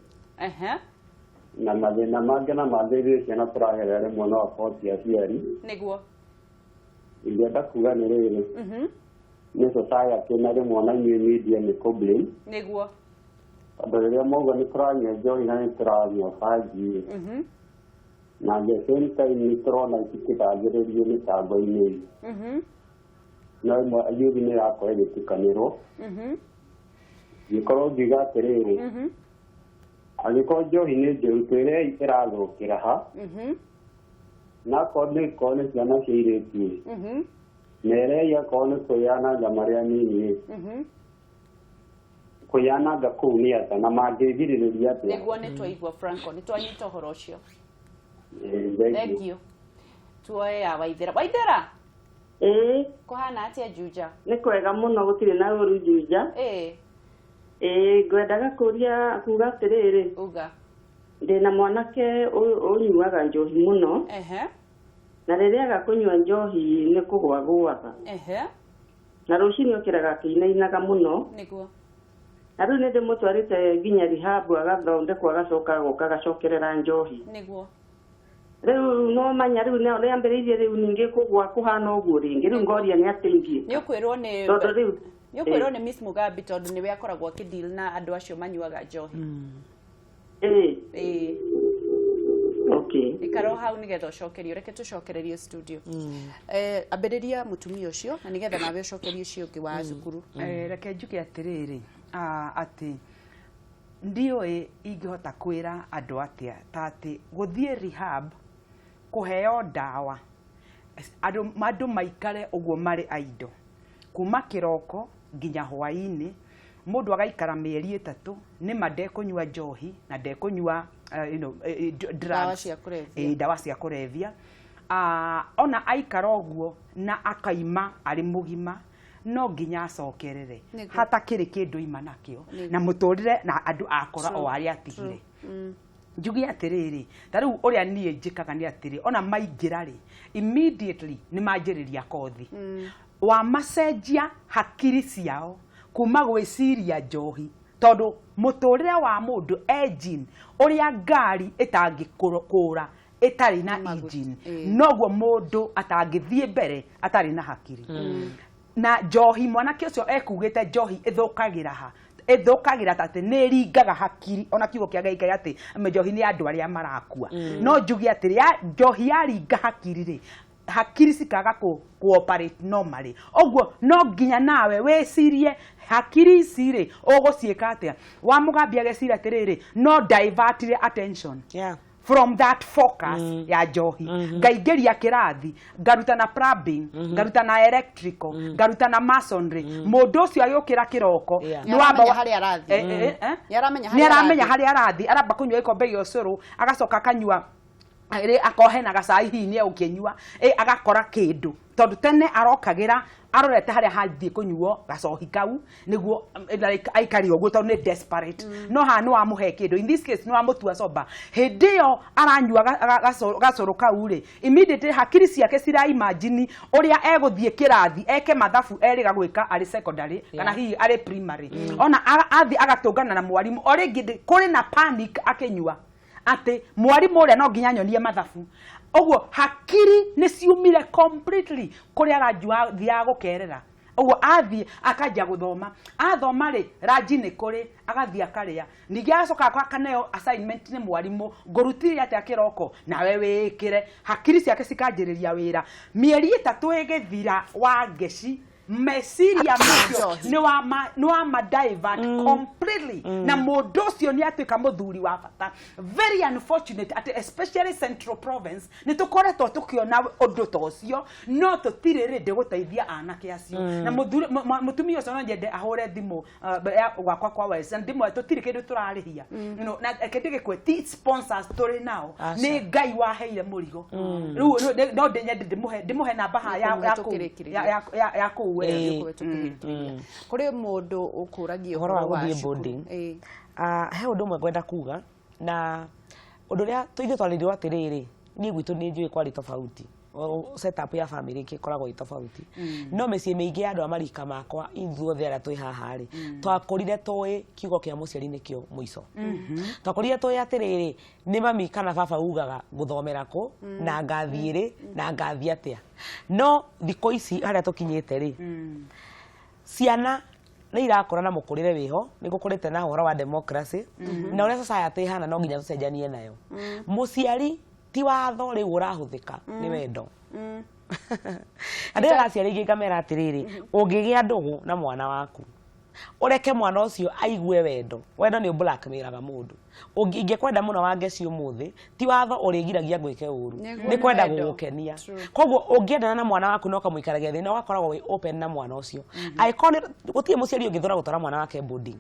Speaker 7: Na mathĩna mangĩ na mangĩ ithuĩ ciana tũragerera rĩmwe no akorwo ti aciari.
Speaker 1: Nĩguo.
Speaker 7: Ingĩenda kuga nĩ rĩrĩ. Nĩ society na rĩmwe ona inyuĩ media nĩ kũ-blame.
Speaker 1: Nĩguo.
Speaker 7: Tondũ rĩrĩa mauga nĩ tũranyua njohi na nĩ tũranyua bangi rĩ. Na the same time nĩ tũrona itikĩgathĩrĩrio mĩtambo-inĩ. No ĩmwe youth nĩ ĩrakorwo ĩgĩtukanĩrwo. Ngĩkorwo ngiuga atĩrĩrĩ. Angĩkorwo njohi nĩ njũru twĩrei ĩrathũkĩra ha. Na akorwo nĩ korwo nĩ ciana cia airĩtu. Merei akorwo nĩ kwĩyananga marĩa anini. Kwĩyananga kũu nĩ atĩa na mangĩgirĩrĩria atĩa.
Speaker 1: Nĩguo nĩ twaigua Franco, nĩ twanyita ũhoro ũcio. Thank you. Tuoe ya Waithera. Waithera?
Speaker 10: Ĩĩ.
Speaker 1: Kũhana atĩa Juja?
Speaker 10: Nĩ kwega mũno gũtirĩ na ũru Juja.
Speaker 1: Ĩĩ.
Speaker 10: Ĩĩ ngwendaga kũria kuga atĩrĩrĩ.
Speaker 1: Uga.
Speaker 10: Ndĩna mwanake ũnyuaga njohi mũno. Na rĩrĩa aga kũnyua njohi nĩ kũgwagũaga. Na rũcinĩ okĩraga akĩinainaga mũno.
Speaker 1: Nĩguo.
Speaker 10: Na rĩu nĩ ndĩmũtwarĩte nginya rehab agathondekwo agacoka agoka agacokerera njohi.
Speaker 1: Nĩguo.
Speaker 10: Rĩu no manya rĩu no rĩambĩrĩirie rĩu ningĩ kũgwa kũhana ũguo rĩngĩ rĩu ngoria nĩ atĩ ingĩka.
Speaker 1: Nĩ ũkwĩrwo nĩ
Speaker 10: tondũ rĩu
Speaker 1: nĩ ũkwĩrwo nĩ Miss Mugambi tondũ nĩwe akoragwo akĩdeal na andũ acio manyuaga njohi.
Speaker 10: Ĩĩ. Okay.
Speaker 1: Ikara o hau nĩgetha ũcokerio reke tũcokererie studio. Ambĩrĩria mũtumia ũcio na nĩgetha nawe ũcokerie ũcio ũngĩ wa cukuru.
Speaker 5: Reke njuge atĩrĩrĩ atĩ ndiũĩ ingĩhota kwĩra andũ atĩa ta atĩ gũthiĩ rehab kũheo ndawa andũ maikare ũguo marĩ aindo kuma kĩroko nginya hwaĩ-inĩ mũndũ agaikara mĩeri ĩtatũ nĩma ndekũnyua njohi na ndekũnyua drugs ndawa cia kũrebia ona aikara ũguo na akaima arĩ mũgima no nginya acokerere hatakĩrĩ kĩndũ ima nakĩo na mũtũrĩre na andũ akora o arĩa atigire. Njuge atĩrĩrĩ ta rĩu ũrĩa niĩ njĩkaga nĩ atĩrĩ ona maingĩra rĩ immediately nĩ manjĩrĩria kothi wa macenjia hakiri ciao kuma gwĩciria njohi tondũ mũtũrĩre wa mũndũ engine ũrĩa ngari ĩtangĩkũra ĩtarĩ na engine noguo mũndũ atangĩthiĩ mbere atarĩ na hakiri. Na njohi mwanake ũcio ekugĩte njohi ĩthũkagĩra ha ĩthũkagĩra atĩ nĩ ĩringaga hakiri ona kiugo kĩa Ngai Ngai atĩ njohi nĩ andũ arĩa marakua no njuge atĩrĩ njohi yaringa hakiri rĩ hakiri cikaga cooperate normally ũguo no nginya nawe wĩcirie hakiri ici rĩ ũgũciĩka atĩa wa Mũgambi ageciria atĩrĩrĩ no divertire attention from that focus ya njohi ngaingĩria kĩrathi ngaruta na plumbing ngaruta na electrical ngaruta na masonry mũndũ ũcio agĩũkĩra kĩroko
Speaker 1: nĩ harĩa arathiĩ
Speaker 5: nĩ aramenya harĩa arathiĩ aramba kũnyua gĩkombe gĩa ũcũrũ agacoka akanyua akohe na gacai hihi nĩ egũkĩnyua agakora kĩndũ tondũ tene arokagĩra arorete harĩa hathiĩ kũnyuo gacohi kau nĩguo aikare ũguo tondũ nĩ desperate no haha nĩ wamũhe kĩndũ in this case nĩ wamũtua sober hĩndĩ ĩyo aranyua gacũrũ kau rĩ immediately hakiri ciake cira imagine ũrĩa egũthiĩ kĩrathi eke mathabu erĩga gwĩka arĩ secondary kana hihi arĩ primary ona athiĩ agatũngana na mwarimũ o rĩngĩ kũrĩ na panic akĩnyua atĩ mwarimũ ũrĩa no nginya nyonie mathabu ũguo hakiri nĩ ciumire completely kũrĩa aranjua thiaga gũkerera Ũguo athiĩ akanjia gũthoma, athoma rĩ, ranji nĩ kũrĩ, agathiĩ akarĩa. Ningĩ agacoka akaneo assignment nĩ mwarimũ, ngũrutire atĩa kĩroko, nawe wĩĩkĩre. Hakiri ciake cikanjĩrĩria wĩra. Mĩeri 3 ĩgĩthira wa ngeci, meciria macio nĩ wa ma divert completely, na mũndũ ũcio nĩ atuĩka mũthuri wa bata. Very unfortunate atĩ especially Central Province nĩ tũkoretwo tũkĩona ũndũ ta ũcio, no tũtirĩ ready gũteithia anake acio. Na mũtumia ũcio no nyende ahũre thimũ gwakwa kwa West, na ndĩmwĩre tũtirĩ kĩndũ tũrarĩhia. Na reke ndĩgĩkwe, ti sponsors tũrĩ nao, nĩ Ngai waheire mũrigo. Rĩu no nyende ndĩmũhe namba haha ya kũu West.
Speaker 1: Kũrĩ mũndũ ũkũragia
Speaker 4: ũhoro wa gũthiĩ boarding. He ũndũ ũmwe ngwenda kuga, na ũndũ ũrĩa ithuĩ twarĩirwo atĩrĩrĩ, niĩ gwitũ nĩ njũĩ kwarĩ tofauti, setup ya family ĩkoragwo ĩ tofauti, no mĩciĩ mĩingĩ ya andũ a marika makwa ithuothe arĩa twĩ haha rĩ, twakũrire tũĩ kiugo kĩa mũciari nĩkĩo mũico. Twakũrire tũĩ atĩrĩrĩ, nĩ mami kana baba ugaga gũthomera kũ, na ngathiĩ rĩ, na ngathiĩ atĩa. No thikũ ici harĩa tũkinyĩte rĩ, ciana nĩ irakũra na mũkũrĩre wĩho, nĩ gũkũrĩte na ũhoro wa democracy, na ũrĩa society ĩhana no nginya tũcenjanie nayo. Mũciari ti watho rĩu ũrahũthĩka, nĩ wendo. Andũ aya aciari aingĩ ngamera atĩrĩrĩ, ũngĩgĩa ndũgũ na mwana waku, ũreke mwana ũcio aigue wendo. Wendo nĩ ũblackmailaga mũndũ. Ingĩkwenda mũno wa ngeci ũmũthĩ, ti watho ũrĩgiragia ngwĩke ũru, nĩ kwenda gũgũkenia. Koguo ũngĩendana na mwana waku na ũkamũikaragia thĩ, na ũgakoragwo wĩ open na mwana ũcio. Angĩkorwo gũtirĩ mũciari ũngĩthũra gũtwara mwana wake boarding,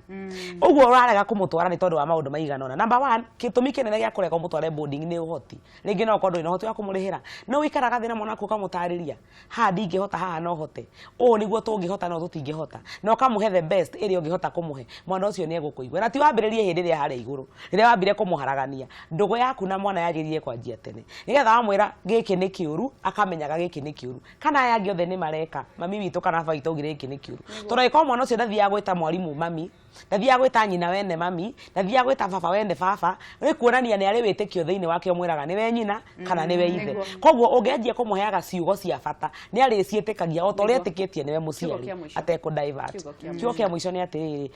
Speaker 4: ũguo ũrarega kũmũtwara nĩ tondũ wa maũndũ maigana ũna. Number one, gĩtũmi kĩnene gĩa kũrega ũmũtware boarding nĩ ũhoti. Rĩngĩ no ũkorwo ndũrĩ na ũhoti wa kũmũrĩhĩra, no ũikaraga thĩ na mwana waku ũkamũtarĩria, haha ndingĩhota, haha no hote, ũũ nĩguo tũngĩhota, no tũtingĩhota, na ũkamũhe the best ĩrĩa ũngĩhota kũmũhe. Mwana ũcio nĩ egũkũigua. Na ti wambĩrĩrie hĩndĩ ĩrĩa harĩa igũrũ, rĩrĩa wambire kũmũharagania. Ndũgũ yaku na mwana yagĩrĩire kwanjia tene, nĩgetha wamwĩra gĩkĩ nĩ kĩũru, akamenyaga gĩkĩ nĩ kĩũru. Kana aya angĩ othe nĩ mareka, mami witũ kana baba witũ augire gĩkĩ nĩ kĩũru. Tondũ angĩkorwo mwana ũcio ndathiaga gwĩta mwarimũ mami, ndathiaga gwĩta nyina wene mami, ndathiaga gwĩta baba wene baba, nĩ kuonania nĩ arĩ wĩtĩkio thĩinĩ wake ũmwĩraga nĩwe nyina kana nĩwe ithe. Koguo ũngĩanjia kũmũheaga ciugo cia bata, nĩ arĩciĩtĩkagia o ta ũrĩa etĩkĩtie nĩwe mũciari, atekũ divert. Kiugo kĩa mũico nĩ atĩrĩrĩ,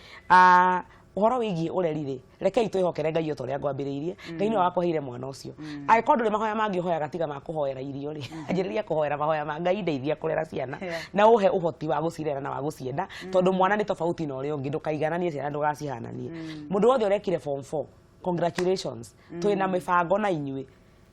Speaker 4: ũhoro wĩgiĩ ũreri rĩ, rekei twĩhokere Ngai o ta ũrĩa ngwambĩrĩirie. Ngai nĩwe wakũheire mwana ũcio. Angĩkorwo ndũrĩ mahoya mangĩ ũhoyaga tiga ma kũhoera irio rĩ, anjĩrĩria kũhoera mahoya ma Ngai ndeithia kũrera ciana, na ũhe ũhoti wa gũcirera na wa gũcienda, tondũ mwana nĩ tofauti na ũrĩa ũngĩ. Ndũkaigananie ciana, ndũgacihananie. Mũndũ wothe ũrekire form 4, congratulations, twĩna mĩbango na inyuĩ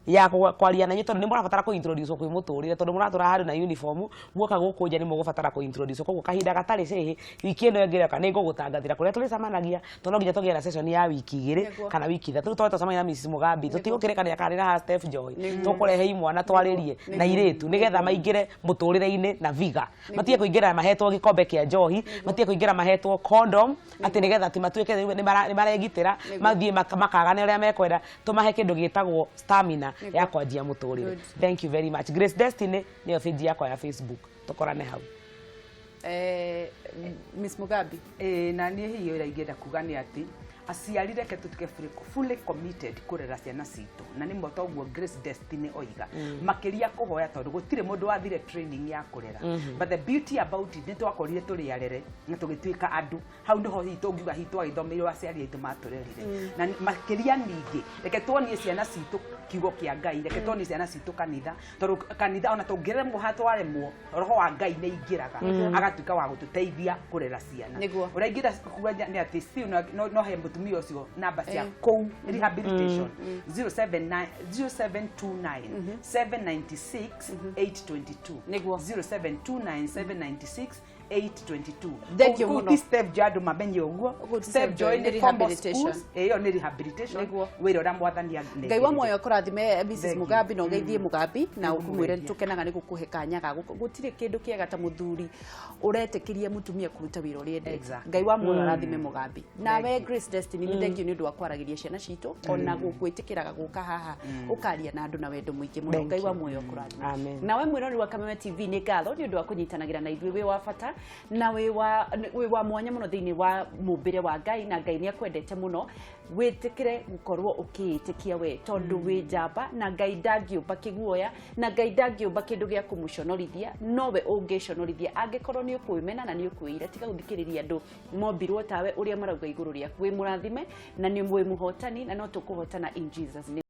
Speaker 4: ya kwaria na inyuĩ, tondũ nĩ mũrabatara kũ introduce kwĩ mũtũrĩre, tondũ mũratũra handũ na uniform, muoka gũkũ nja nĩ mũgũbatara kũ introduce. Koguo kahinda gatarĩ cĩhĩ, wiki ĩno ĩngĩ ĩroka nĩ ngũgũtangathĩra kũrĩa tũrĩcemanagia, tondũ no nginya tũgĩe na session ya wiki 2 kana wiki 3. Rĩu tondũ twacemania na Mrs Mugambi, tũtigũkĩrĩkania kana nĩ na Steph Joy, tũkũrehe imwana twarĩrie na irĩtu, nĩgetha maingĩre mũtũrĩre-inĩ na viga, matige kũingĩra mahetwo gĩkombe kĩa njohi, matige kũingĩra mahetwo condom, atĩ nĩgetha atĩ matuĩke nĩ maregitĩra, mathiĩ makagane ũrĩa mekwenda. Tũmahe kĩndũ gĩtagwo stamina ya kwanjia mũtũrĩre. Thank you very much. Grace Destiny nĩyo page yakwa ya Facebook, tũkorane hau.
Speaker 1: Miss Mugambi.
Speaker 5: Na niĩ hihi ũrĩa ingĩenda kuga nĩ atĩ aciari reke tũtuĩke fully committed kũrera ciana citũ, na nĩ toguo Grace Destiny oiga, makĩria kũhoya, tondũ gũtirĩ mũndũ wathire training ya kũrera. But the beauty about it, nĩ twakorire tũrĩ arere na tũgĩtuĩka andũ. Hau nĩho hihi tũngiuga hihi twagĩthomeirwo, aciari aitũ matũrerire. Na makĩria ningĩ reke tuonie ciana citũ kiugo kĩa Ngai, reke tuonie ciana citũ kanitha, tondũ kanitha ona tũngĩremwo ha twaremwo, roho wa Ngai nĩ aingĩraga agatuĩka wa gũtũteithia kũrera ciana. Ũrĩa ingĩenda kuga nĩ atĩ still no he mũtumia ũcio namba cia kũu rehabilitation, 079 0729 796 822. 0729 796 822.
Speaker 1: Thank you
Speaker 5: Kũu
Speaker 1: mũno.
Speaker 5: ti Step Joy, andũ mamenye ũguo.
Speaker 1: Ũguo ti
Speaker 5: Step
Speaker 1: Step Joy,
Speaker 5: Joy
Speaker 1: nĩ
Speaker 5: nĩ formal
Speaker 1: rehabilitation.
Speaker 5: schools, ĩyo nĩ rehabilitation, wĩra ũrĩa mwathani
Speaker 1: Ngai wa muoyo kũrathime Mrs
Speaker 5: Thank you.
Speaker 1: Mugambi na ũgeithie Mugambi na ũkũmwĩre
Speaker 5: Nĩngũmũgeithia.
Speaker 1: tũkenaga nĩ gũkũhe kanya ga gũkũ. Gũtirĩ kĩndũ kĩega ta mũthuri ũretĩkĩria mũtumia kũruta wĩra ũrĩa endete. Ngai wa muoyo arathime Mugambi. Nawe Grace Destiny, nĩ thank you nĩ ũndũ wa kwaragĩria ciana citũ, ona gũkwĩtĩkĩraga gũka haha ũkaria na andũ na wendo mũingĩ mũno.
Speaker 4: Thank
Speaker 1: Ngai wa
Speaker 4: you.
Speaker 1: muoyo kũrathime.
Speaker 4: Amen.
Speaker 1: Nawe mwĩrori wa Kameme TV, nĩ ngatho nĩ ũndũ wa kũnyitanagĩra na ithuĩ, wĩ wa bata. Na wĩ wa mwanya mũno thĩinĩ wa mũmbĩre wa Ngai, na Ngai nĩ akwendete mũno. Wĩtĩkĩre gũkorwo ũkĩĩtĩkia we, tondũ wĩ njamba, na Ngai ndangĩũmba kĩguoya, na Ngai ndangĩũmba kĩndũ gĩa kũmũconorithia, nowe ũngĩconorithia angĩkorwo nĩ ũkwĩmena na nĩ ũkwĩira. Tiga gũthikĩrĩria andũ mombirwo tawe ũrĩa marauga igũrũ rĩaku. Wĩ mũrathime na nĩ wĩ mũhotani, na no tũkũhotana in Jesus name.